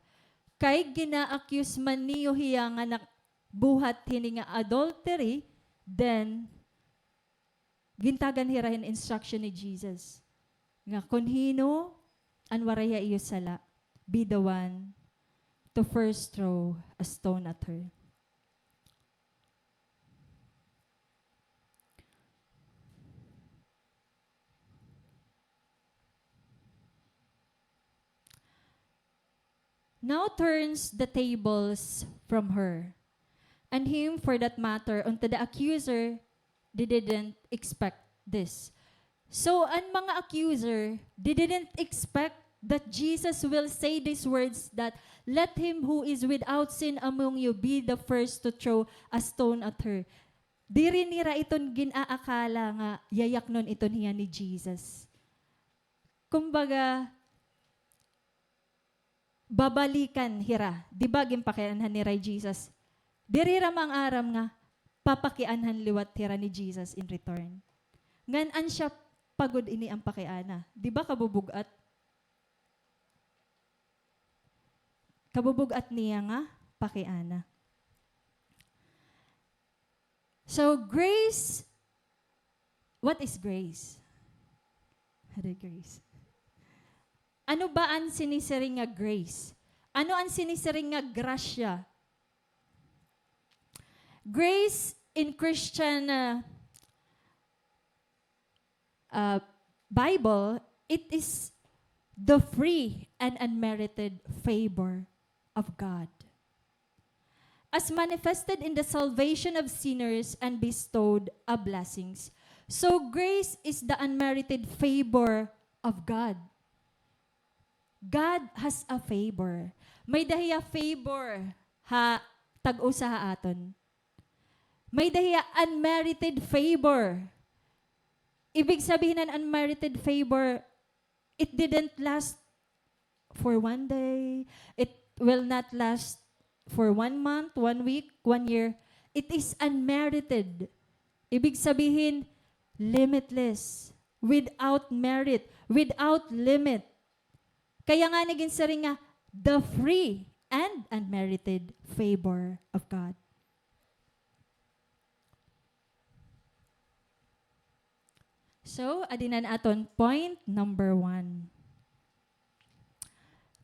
Kay gina-accuse man niyo hiya nga nakabuhat hini nga adultery, then gintagan hira hin instruction ni Jesus nga kon hin-o an waray ha iyo sala, be the one to first throw a stone at her. Now turns the tables from her and him, for that matter, unto the accuser, they didn't expect this. So, an mga accuser, they didn't expect that Jesus will say these words that, "Let him who is without sin among you be the first to throw a stone at her." Diri nira iton gin-aakala nga yayaknon iton hiya ni Jesus. Kumbaga, babalikan hira. Di ba, ginpakianhan nira hi Jesus? Diri hira mang-aram nga papakianhan liwat hira ni Jesus in return. Ngan an siya pa gud ini an pakiana. Di ba, kabubug-at? Kabubug-at niya nga pakiana. So, grace, what is grace? Ano grace? Ano ba an sinisiring nga grace? Ano an sinisiring nga grasya? Grace in Christian, uh, uh, Bible, it is the free and unmerited favor of God, as manifested in the salvation of sinners and bestowed a blessings. So grace is the unmerited favor of God. God has a favor. May-ada hiya favor ha tag-usa ha aton. May-ada hiya unmerited favor. Ibig sabihin ng unmerited favor, it didn't last for one day. It will not last for one month, one week, one year. It is unmerited. Ibig sabihin, limitless, without merit, without limit. Kaya nga naging siring nga, the free and unmerited favor of God. So, adi na an aton point number one.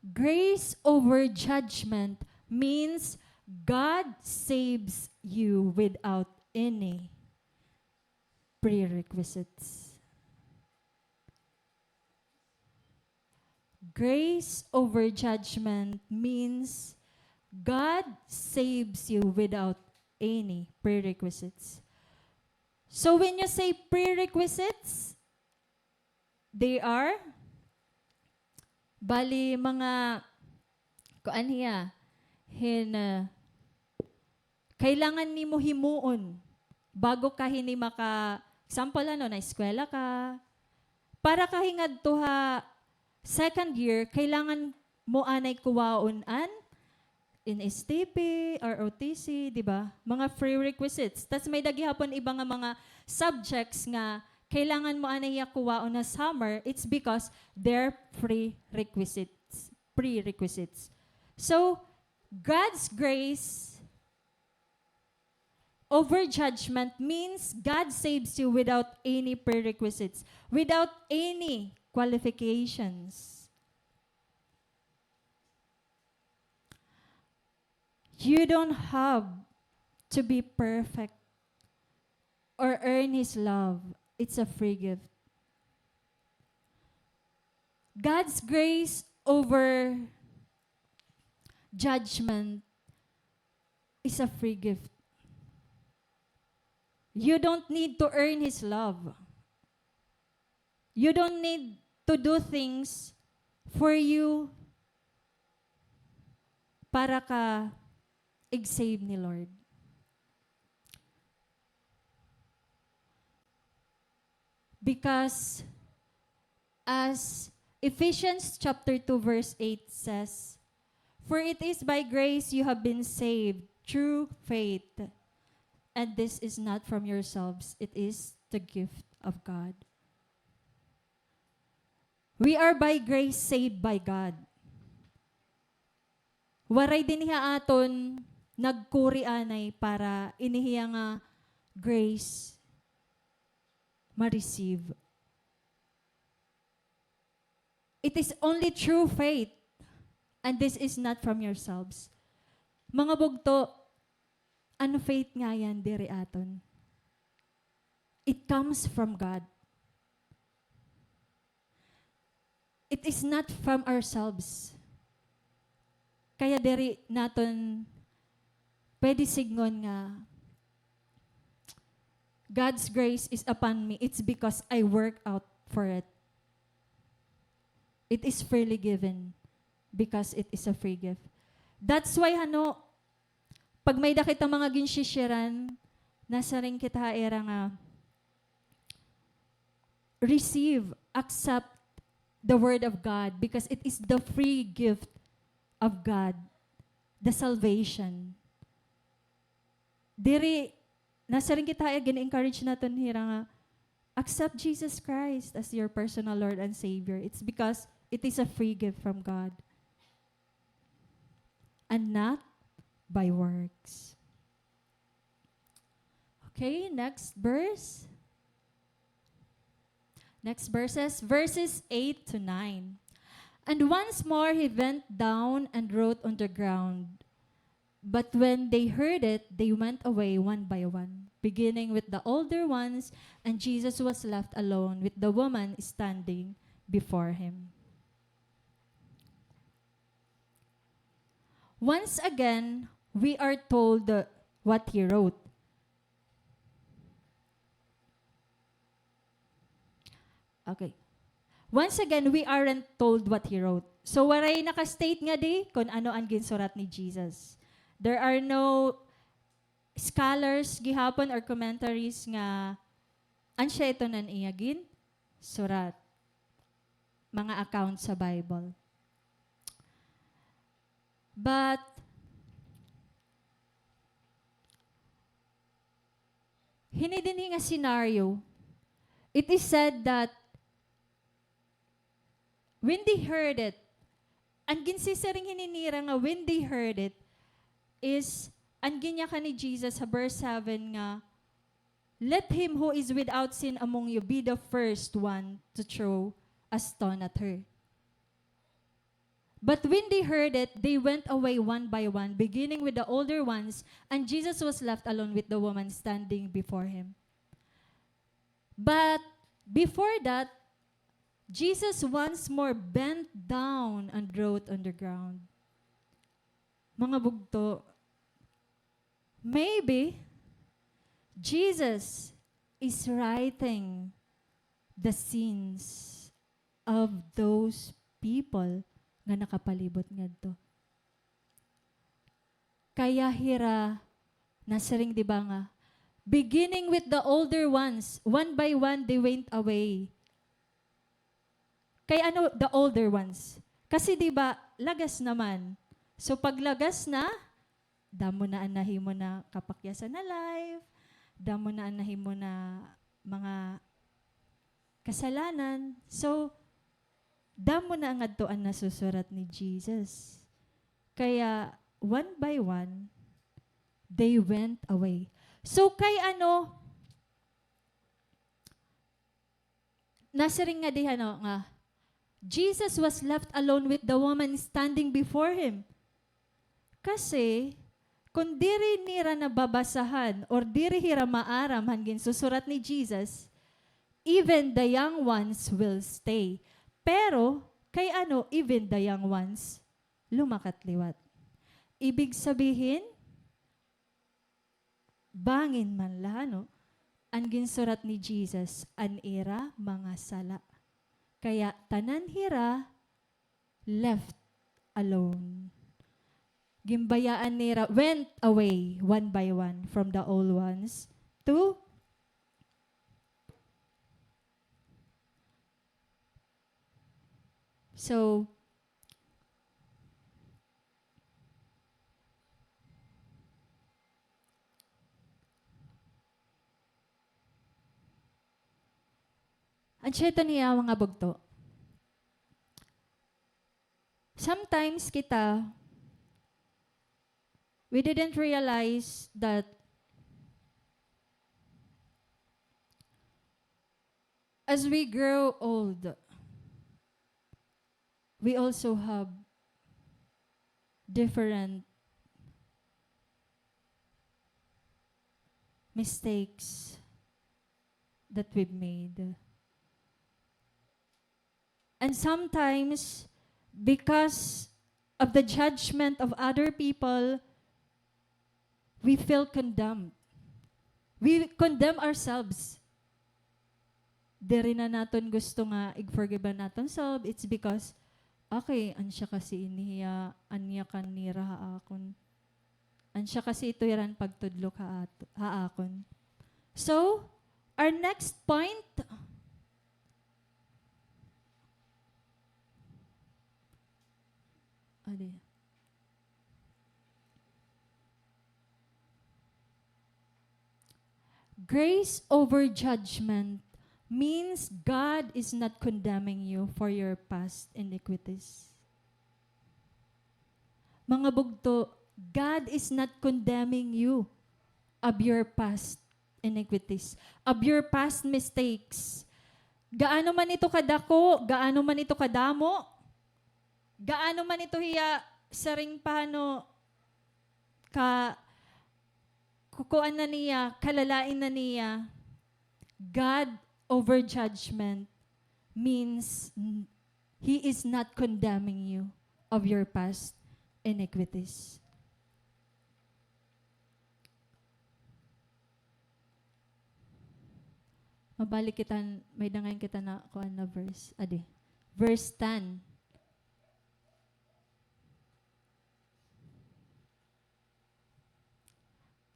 Grace over judgment means God saves you without any prerequisites. Grace over judgment means God saves you without any prerequisites. So when you say prerequisites, they are, bali, mga, kuan hiya, hin, uh, kailangan nimo himuon bago ka hini maka, example, ano, naeskwela ka. Para ka hingadto ha second year, kailangan mo anay kuwaon an N S T P, R O T C, di ba? Mga prerequisites. Tas may-ada gihapon iba nga mga subjects nga kailangan mo anay hiya kuwaon ha summer, it's because they're prerequisites. Prerequisites. So, God's grace over judgment means God saves you without any prerequisites, without any qualifications. You don't have to be perfect or earn His love. It's a free gift. God's grace over judgment is a free gift. You don't need to earn His love. You don't need to do things for you para ka ig-save ni Lord. Because as Ephesians chapter two verse eight says, "For it is by grace you have been saved through faith, and this is not from yourselves, it is the gift of God." We are by grace saved by God. Waray dinhi ha aton nagkuri anay para ini hiya nga grace ma-receive. It is only through faith, and this is not from yourselves. Mga bugto, an faith ngay-an diri aton. It comes from God. It is not from ourselves. Kaya diri naton pwede sidngon nga, "God's grace is upon me. It's because I work out for it." It is freely given because it is a free gift. That's why, hano, pag may-ada kita mga ginshishiran, nasiring kita ha ira nga, receive, accept the word of God because it is the free gift of God, the salvation. Diri, nasiring kita ha ira, gin-encourage naton hira nga, accept Jesus Christ as your personal Lord and Savior. It's because it is a free gift from God and not by works. Okay, next verse. Next verses, verses eight to nine. And once more he bent down and wrote on the ground. But when they heard it, they went away one by one, beginning with the older ones, and Jesus was left alone with the woman standing before him. Once again, we are told what he wrote. Okay. Once again, we aren't told what he wrote. So, waray naka-state ngadi kon ano an ginsurat ni Jesus. There are no scholars gihapon or commentaries nga ansya iton an iya ginsurat. Mga account sa Bible. But, hini dinhi nga scenario, it is said that when they heard it, an ginsisiring hini nira nga when they heard it is an ginyakan ni Jesus ha verse seven nga, "Let him who is without sin among you be the first one to throw a stone at her." But when they heard it, they went away one by one, beginning with the older ones, and Jesus was left alone with the woman standing before him. But before that, Jesus once more bent down and wrote on the ground. Mga bugto, maybe Jesus is writing the sins of those people nga nakapalibot ngadto. Kaya hira nasiring, di ba, nga, beginning with the older ones, one by one they went away. Kay ano the older ones? Kasi, di ba, lagas naman. So, pag lagas na, damo na an nahimo na kapakyasan na life, damo na an nahimo na mga kasalanan. So, damo na ngadto an nasusurat ni Jesus. Kaya, one by one, they went away. So, kay ano, nasiring ngadi, ano, nga, Jesus was left alone with the woman standing before him. Kasi, kon diri nira nababasahan or diri hira maaram han ginsusurat ni Jesus, even the young ones will stay. Pero, kay ano, even the young ones, lumakat liwat. Ibig sabihin, bangin man la, no? An ginsurat ni Jesus, an ira mga sala. Kaya tanan hira left alone. Ginbayaan nira, went away one by one from the old ones to, so, An siyete niya, mga bugto. Sometimes kita, we didn't realize that as we grow old, we also have different mistakes that we've made. And sometimes, because of the judgment of other people, we feel condemned. We condemn ourselves. Diri na naton gusto nga ig-forgive an aton self. It's because, okay, an siya kasi ini hiya, an niya kan nira ha akon. An siya kasi ito hiran pagtudlok ha at-, ha akon. So, our next point. Adi. Grace over judgment means God is not condemning you for your past iniquities. Mga bugto, God is not condemning you of your past iniquities, of your past mistakes. Gaano man ito kadako, gaano man ito kadamo, gaano man ito hiya siring pa, ano, ka-, kukuan na niya, kalalain na niya, God over judgment means n-, He is not condemning you of your past iniquities. Mabalik kita, may-ada ngay-an kita nakuan na verse. Adi, verse ten.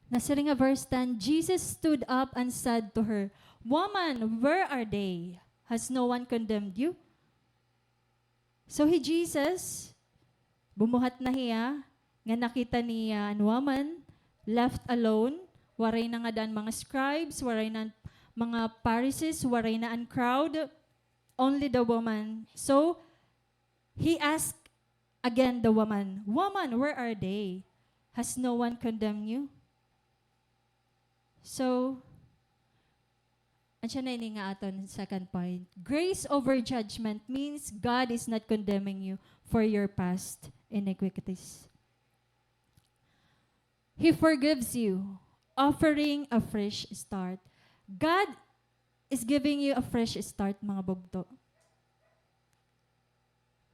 Nasiring ha verse ten, Jesus stood up and said to her, "Woman, where are they? Has no one condemned you?" So hi Jesus, bumuhat na hiya, nga nakita niya an woman, left alone, waray na ngada an mga scribes, waray na an mga Pharisees, waray na an crowd, only the woman. So, he asked again the woman, "Woman, where are they? Has no one condemned you?" So, an siya na ini nga aton second point. Grace over judgment means God is not condemning you for your past iniquities. He forgives you, offering a fresh start. God is giving you a fresh start, mga bugto.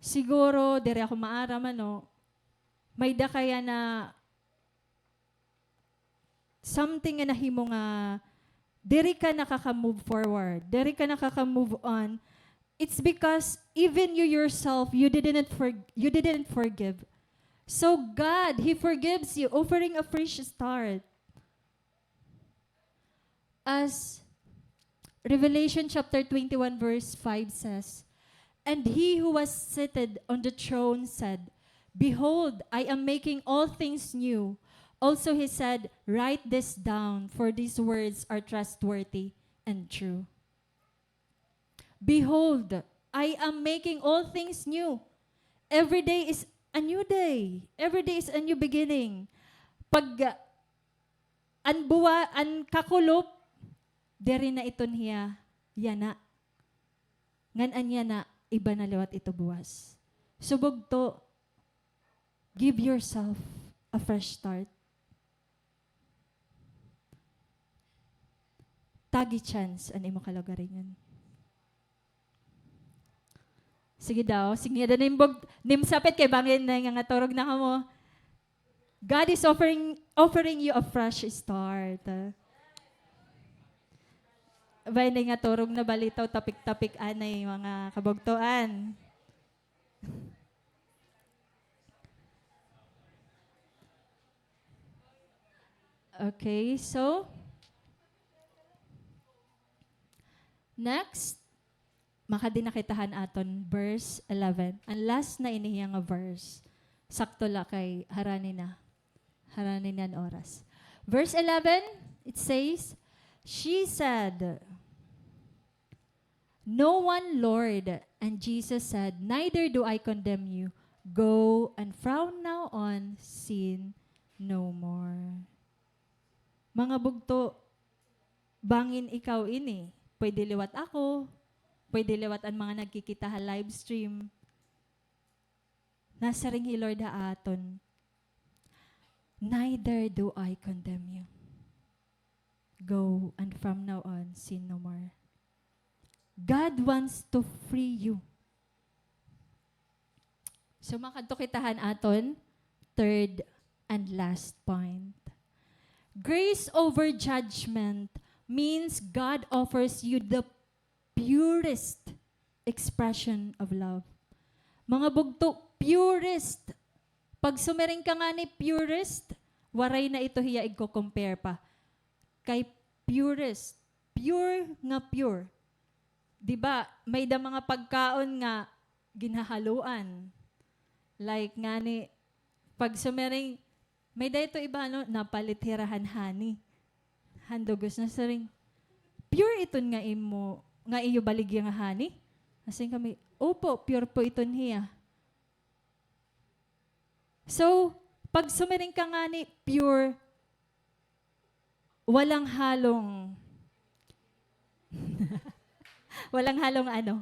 Siguro, diri ako maaram, ano, may-ada kaya na something nga nahimo nga diri ka nakaka-move forward, diri ka nakaka-move on. It's because even you yourself, you didn't for-, you didn't forgive. So God, He forgives you, offering a fresh start. As Revelation chapter twenty-one verse five says, "And he who was seated on the throne said, 'Behold, I am making all things new.' Also he said, 'Write this down, for these words are trustworthy and true.'" Behold, I am making all things new. Every day is a new day. Every day is a new beginning. Pag, ah, an buwa-, an kakulop, diri na iton hiya yana. Ngan an yana, iba na liwat ito buwas. So bugto, give yourself a fresh start. Tagi chance an imo kalugaringon. Sige daw, sige daw, nimbog, nimsapit kay bangin na nga, nga turog na kamo. God is offering, offering you a fresh start. Bay, ini nga turog na balitaw, tapik-tapik anay, mga kabugtoan. Okay, so, next, makadi na kita han aton verse eleven. An last na ini hiya nga verse. Sakto la kay harani na. Harani na an oras. Verse eleven, it says, she said, "No one, Lord." And Jesus said, "Neither do I condemn you. Go and from now on, sin no more." Mga bugto, bangin ikaw ini, pwede liwat ako, pwede liwat an mga nagkikita ha live stream. Nasiring hi Lord ha aton, "Neither do I condemn you. Go, and from now on, sin no more." God wants to free you. So, makadto kita han aton third and last point. Grace over judgment means God offers you the purest expression of love. Mga bugto, purest. Pag sumiring ka ngani purest, waray na ito hiya igko-compare pa kay purest. Pure nga pure. Di ba, may-ada mga pagkaon nga ginhahaluan. Like ngani, pag sumiring, may-ada ito iba, ano, napalit hira han honey. Han dugos, nasiring, "Pure iton nga imo, nga iyo baligya nga honey?" Nasiring kami, "Opo, pure po iton hiya." So, pag sumiring ka ngani, pure, walang halong, walang halong ano?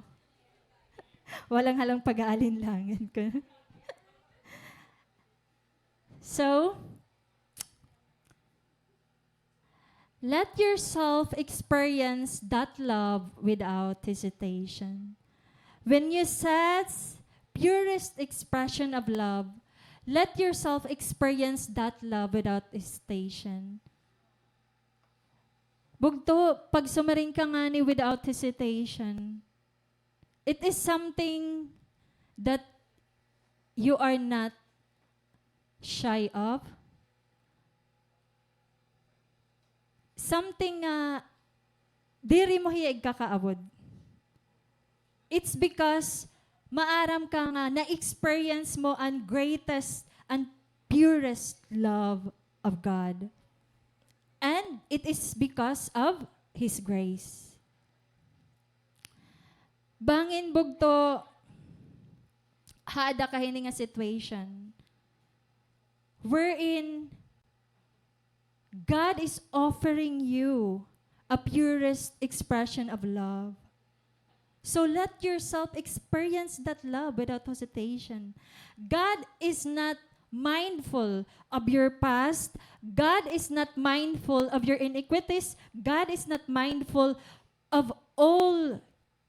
Walang halong pag-aalinlangan ko. So, let yourself experience that love without hesitation. When you search purest expression of love, let yourself experience that love without hesitation. Bugto, pag sumiring ka ngani without hesitation, it is something that you are not shy of. Something nga diri mo hiya igkakaawod. It's because maaram ka nga na-experience mo an greatest and purest love of God. And it is because of His grace. Bangin bugto, haada ka hini nga situation wherein God is offering you a purest expression of love. So let yourself experience that love without hesitation. God is not mindful of your past. God is not mindful of your iniquities. God is not mindful of all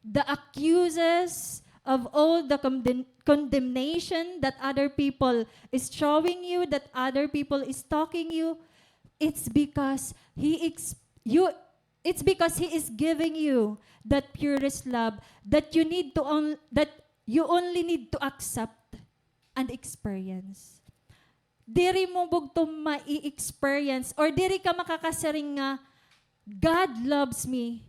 the accuses, of all the condemn-, condemnation that other people is throwing you, that other people is talking you. It's because he ex-, you, it's because he is giving you that purest love that you need to on-, that you only need to accept and experience. Diri mo bugto mai-experience or diri ka makakasiring nga, "God loves me,"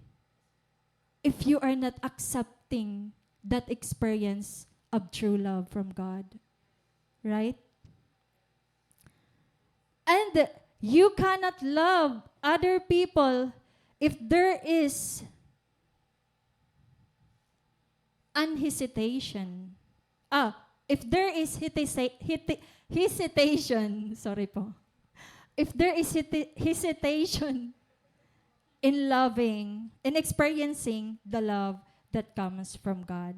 if you are not accepting that experience of true love from God. Right? And you cannot love other people if there is an hesitation. Ah, if there is hetisa-, heti-, hesitation, sorry po. If there is heti-, hesitation in loving, in experiencing the love that comes from God.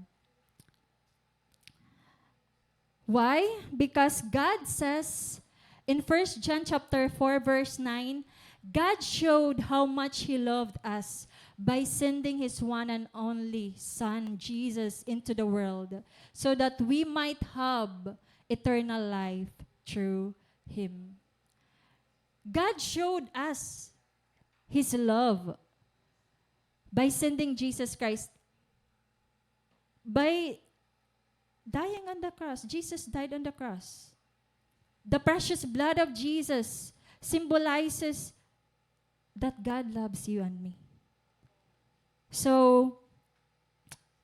Why? Because God says in First John chapter four, verse nine, God showed how much He loved us by sending His one and only Son, Jesus, into the world so that we might have eternal life through him. God showed us his love by sending Jesus Christ, by dying on the cross. Jesus died on the cross. The precious blood of Jesus symbolizes that God loves you and me. So,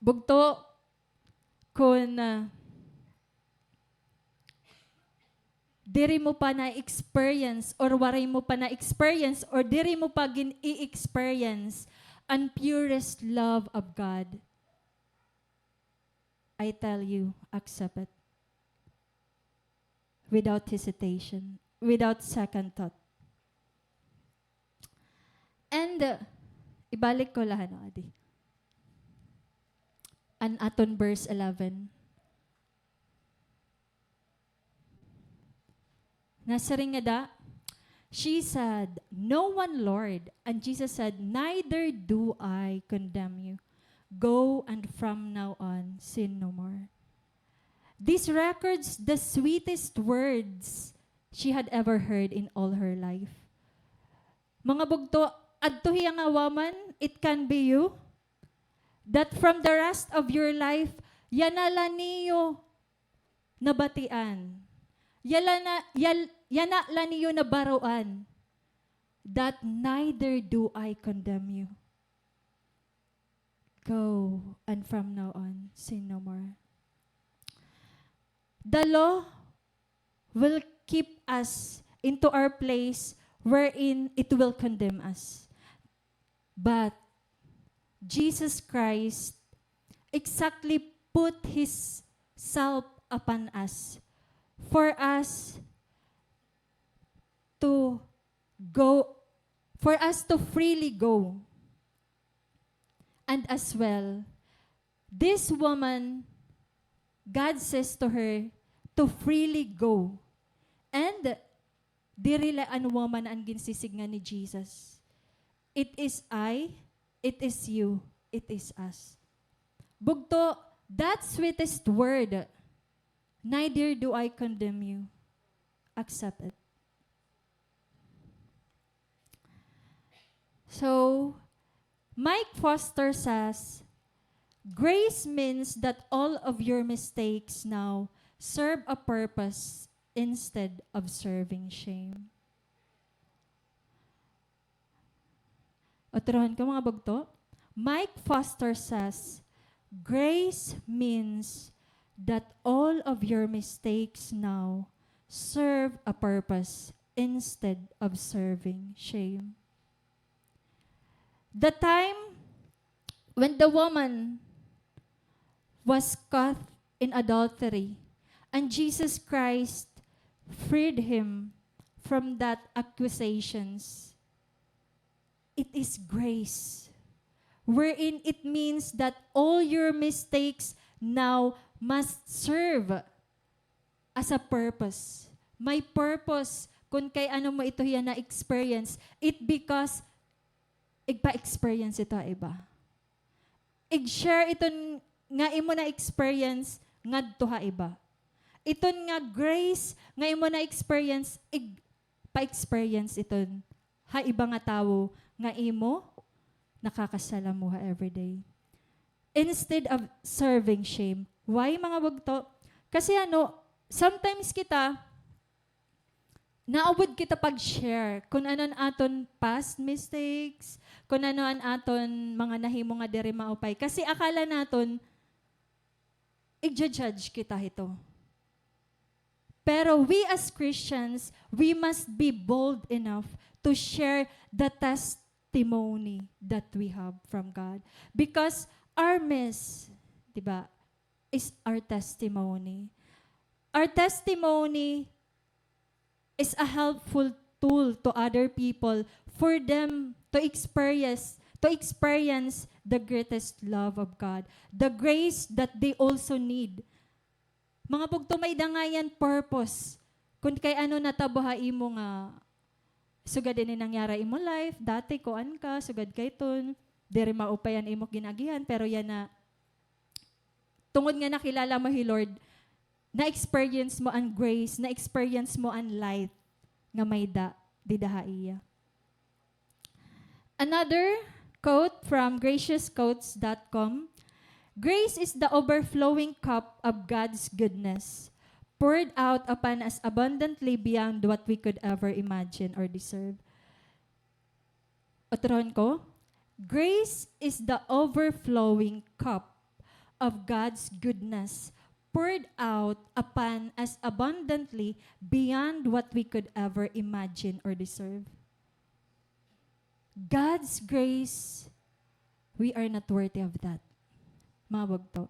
bugto, kun, ah, diri mo pa na-experience or waray mo pa na-experience or diri mo pa gin-i-experience an purest love of God, I tell you, accept it. Without hesitation, without second thought. And, uh, ibalik ko la, ano, adi. An aton verse eleven. Nasiring ngada, she said, "No one, Lord." And Jesus said, "Neither do I condemn you. Go and from now on sin no more." This records the sweetest words she had ever heard in all her life. Mga bugto, adto hiya nga woman, it can be you, that from the rest of your life, yana la niyo nabatian. Yala na, yal-, yana la niyo nabaroan that neither do I condemn you. Go, and from now on, sin no more. The law will keep us into our place wherein it will condemn us. But Jesus Christ exactly put his self upon us for us to go, for us to freely go. And as well, this woman, God says to her to freely go. And diri la an woman an ginsisidngan ni Jesus. It is I, it is you, it is us. Bugto, that sweetest word, "Neither do I condemn you." Accept it. So, Mike Foster says, "Grace means that all of your mistakes now serve a purpose instead of serving shame." Otrohon ko, mga bugto. Mike Foster says, "Grace means that all of your mistakes now serve a purpose instead of serving shame." The time when the woman was caught in adultery, and Jesus Christ freed him from that accusations. It is grace, wherein it means that all your mistakes now must serve as a purpose. May purpose kun kay ano mo ito hiya na-experience. It because igpa-experience ito ha iba. Ig-share iton nga imo na-experience ngadto ha iba. Iton nga grace nga imo na-experience, igpa-experience iton ha iba nga tawo nga imo nakakasalamuha everyday. Instead of serving shame. Why, mga bugto? Kasi ano, sometimes kita, naawod kita pag-share kun ano an aton past mistakes, kun ano an aton mga nahimo nga diri maupay. Kasi akala naton, igja-judge kita hito. Pero we as Christians, we must be bold enough to share the testimony that we have from God. Because our mess, di ba, is our testimony. Our testimony is a helpful tool to other people for them to experience, to experience the greatest love of God, the grace that they also need. Mga bugto, may dangayan purpose. Kun kay ano natabo ha imo nga sugad ini nangyari ha imo life, dati kuan ka, sugad kay ton, diri maupay an imo gin-agihan, pero yana, tungod nga nakilala mo hi Lord, na-experience mo an grace, na-experience mo an light. nga may da dida ha iya. Another quote from gracious quotes dot com, "Grace is the overflowing cup of God's goodness, poured out upon us abundantly beyond what we could ever imagine or deserve." Otrohon ko, "Grace is the overflowing cup of God's goodness, poured out upon us abundantly beyond what we could ever imagine or deserve." God's grace, we are not worthy of that. Mga bugto.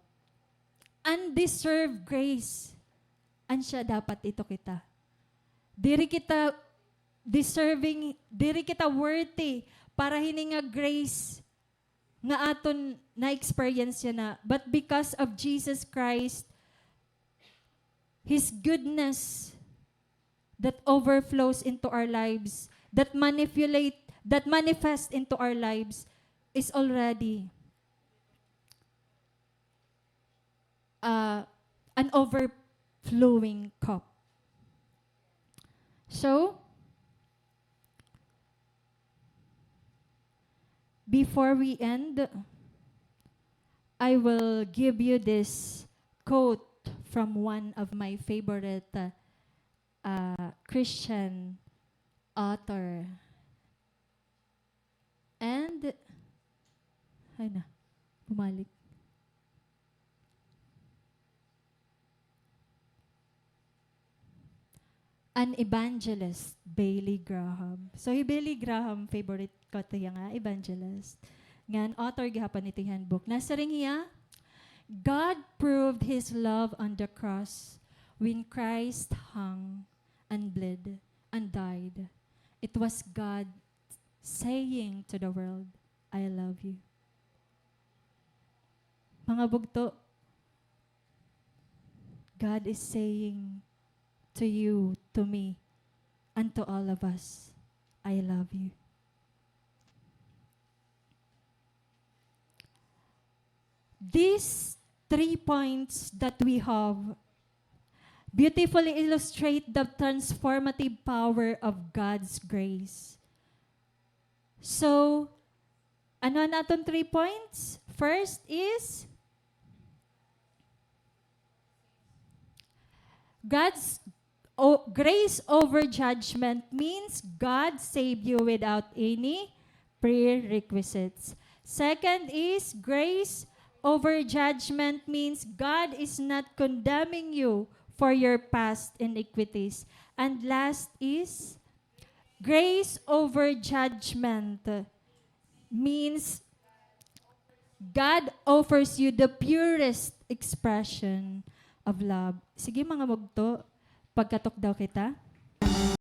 Undeserved grace. Asya dapat ito kita. Diri kita deserving, diri kita worthy para hini nga grace nga aton na-experience yana. But because of Jesus Christ, His goodness that overflows into our lives, that manipulate, that manifest into our lives, is already, uh, an overflowing cup. So, before we end, I will give you this quote from one of my favorite, uh, uh, Christian author. And, ay na, bumalik. An evangelist, Billy Graham. So, hi Billy Graham, favorite ko ito nga evangelist. Ngan, author gihapon ito nga book. Nasiring hiya, "God proved His love on the cross when Christ hung and bled and died. It was God saying to the world, 'I love you.'" Mga bugto, God is saying to you, to me, and to all of us, "I love you." These three points that we have beautifully illustrate the transformative power of God's grace. So, ano an aton three points? First is, God's o-, grace over judgment means God saved you without any prerequisites. Second is, grace over judgment means God is not condemning you for your past iniquities. And last is, grace over judgment means God offers you the purest expression of love. Sige, mga bugto, pagkatukdaw kita.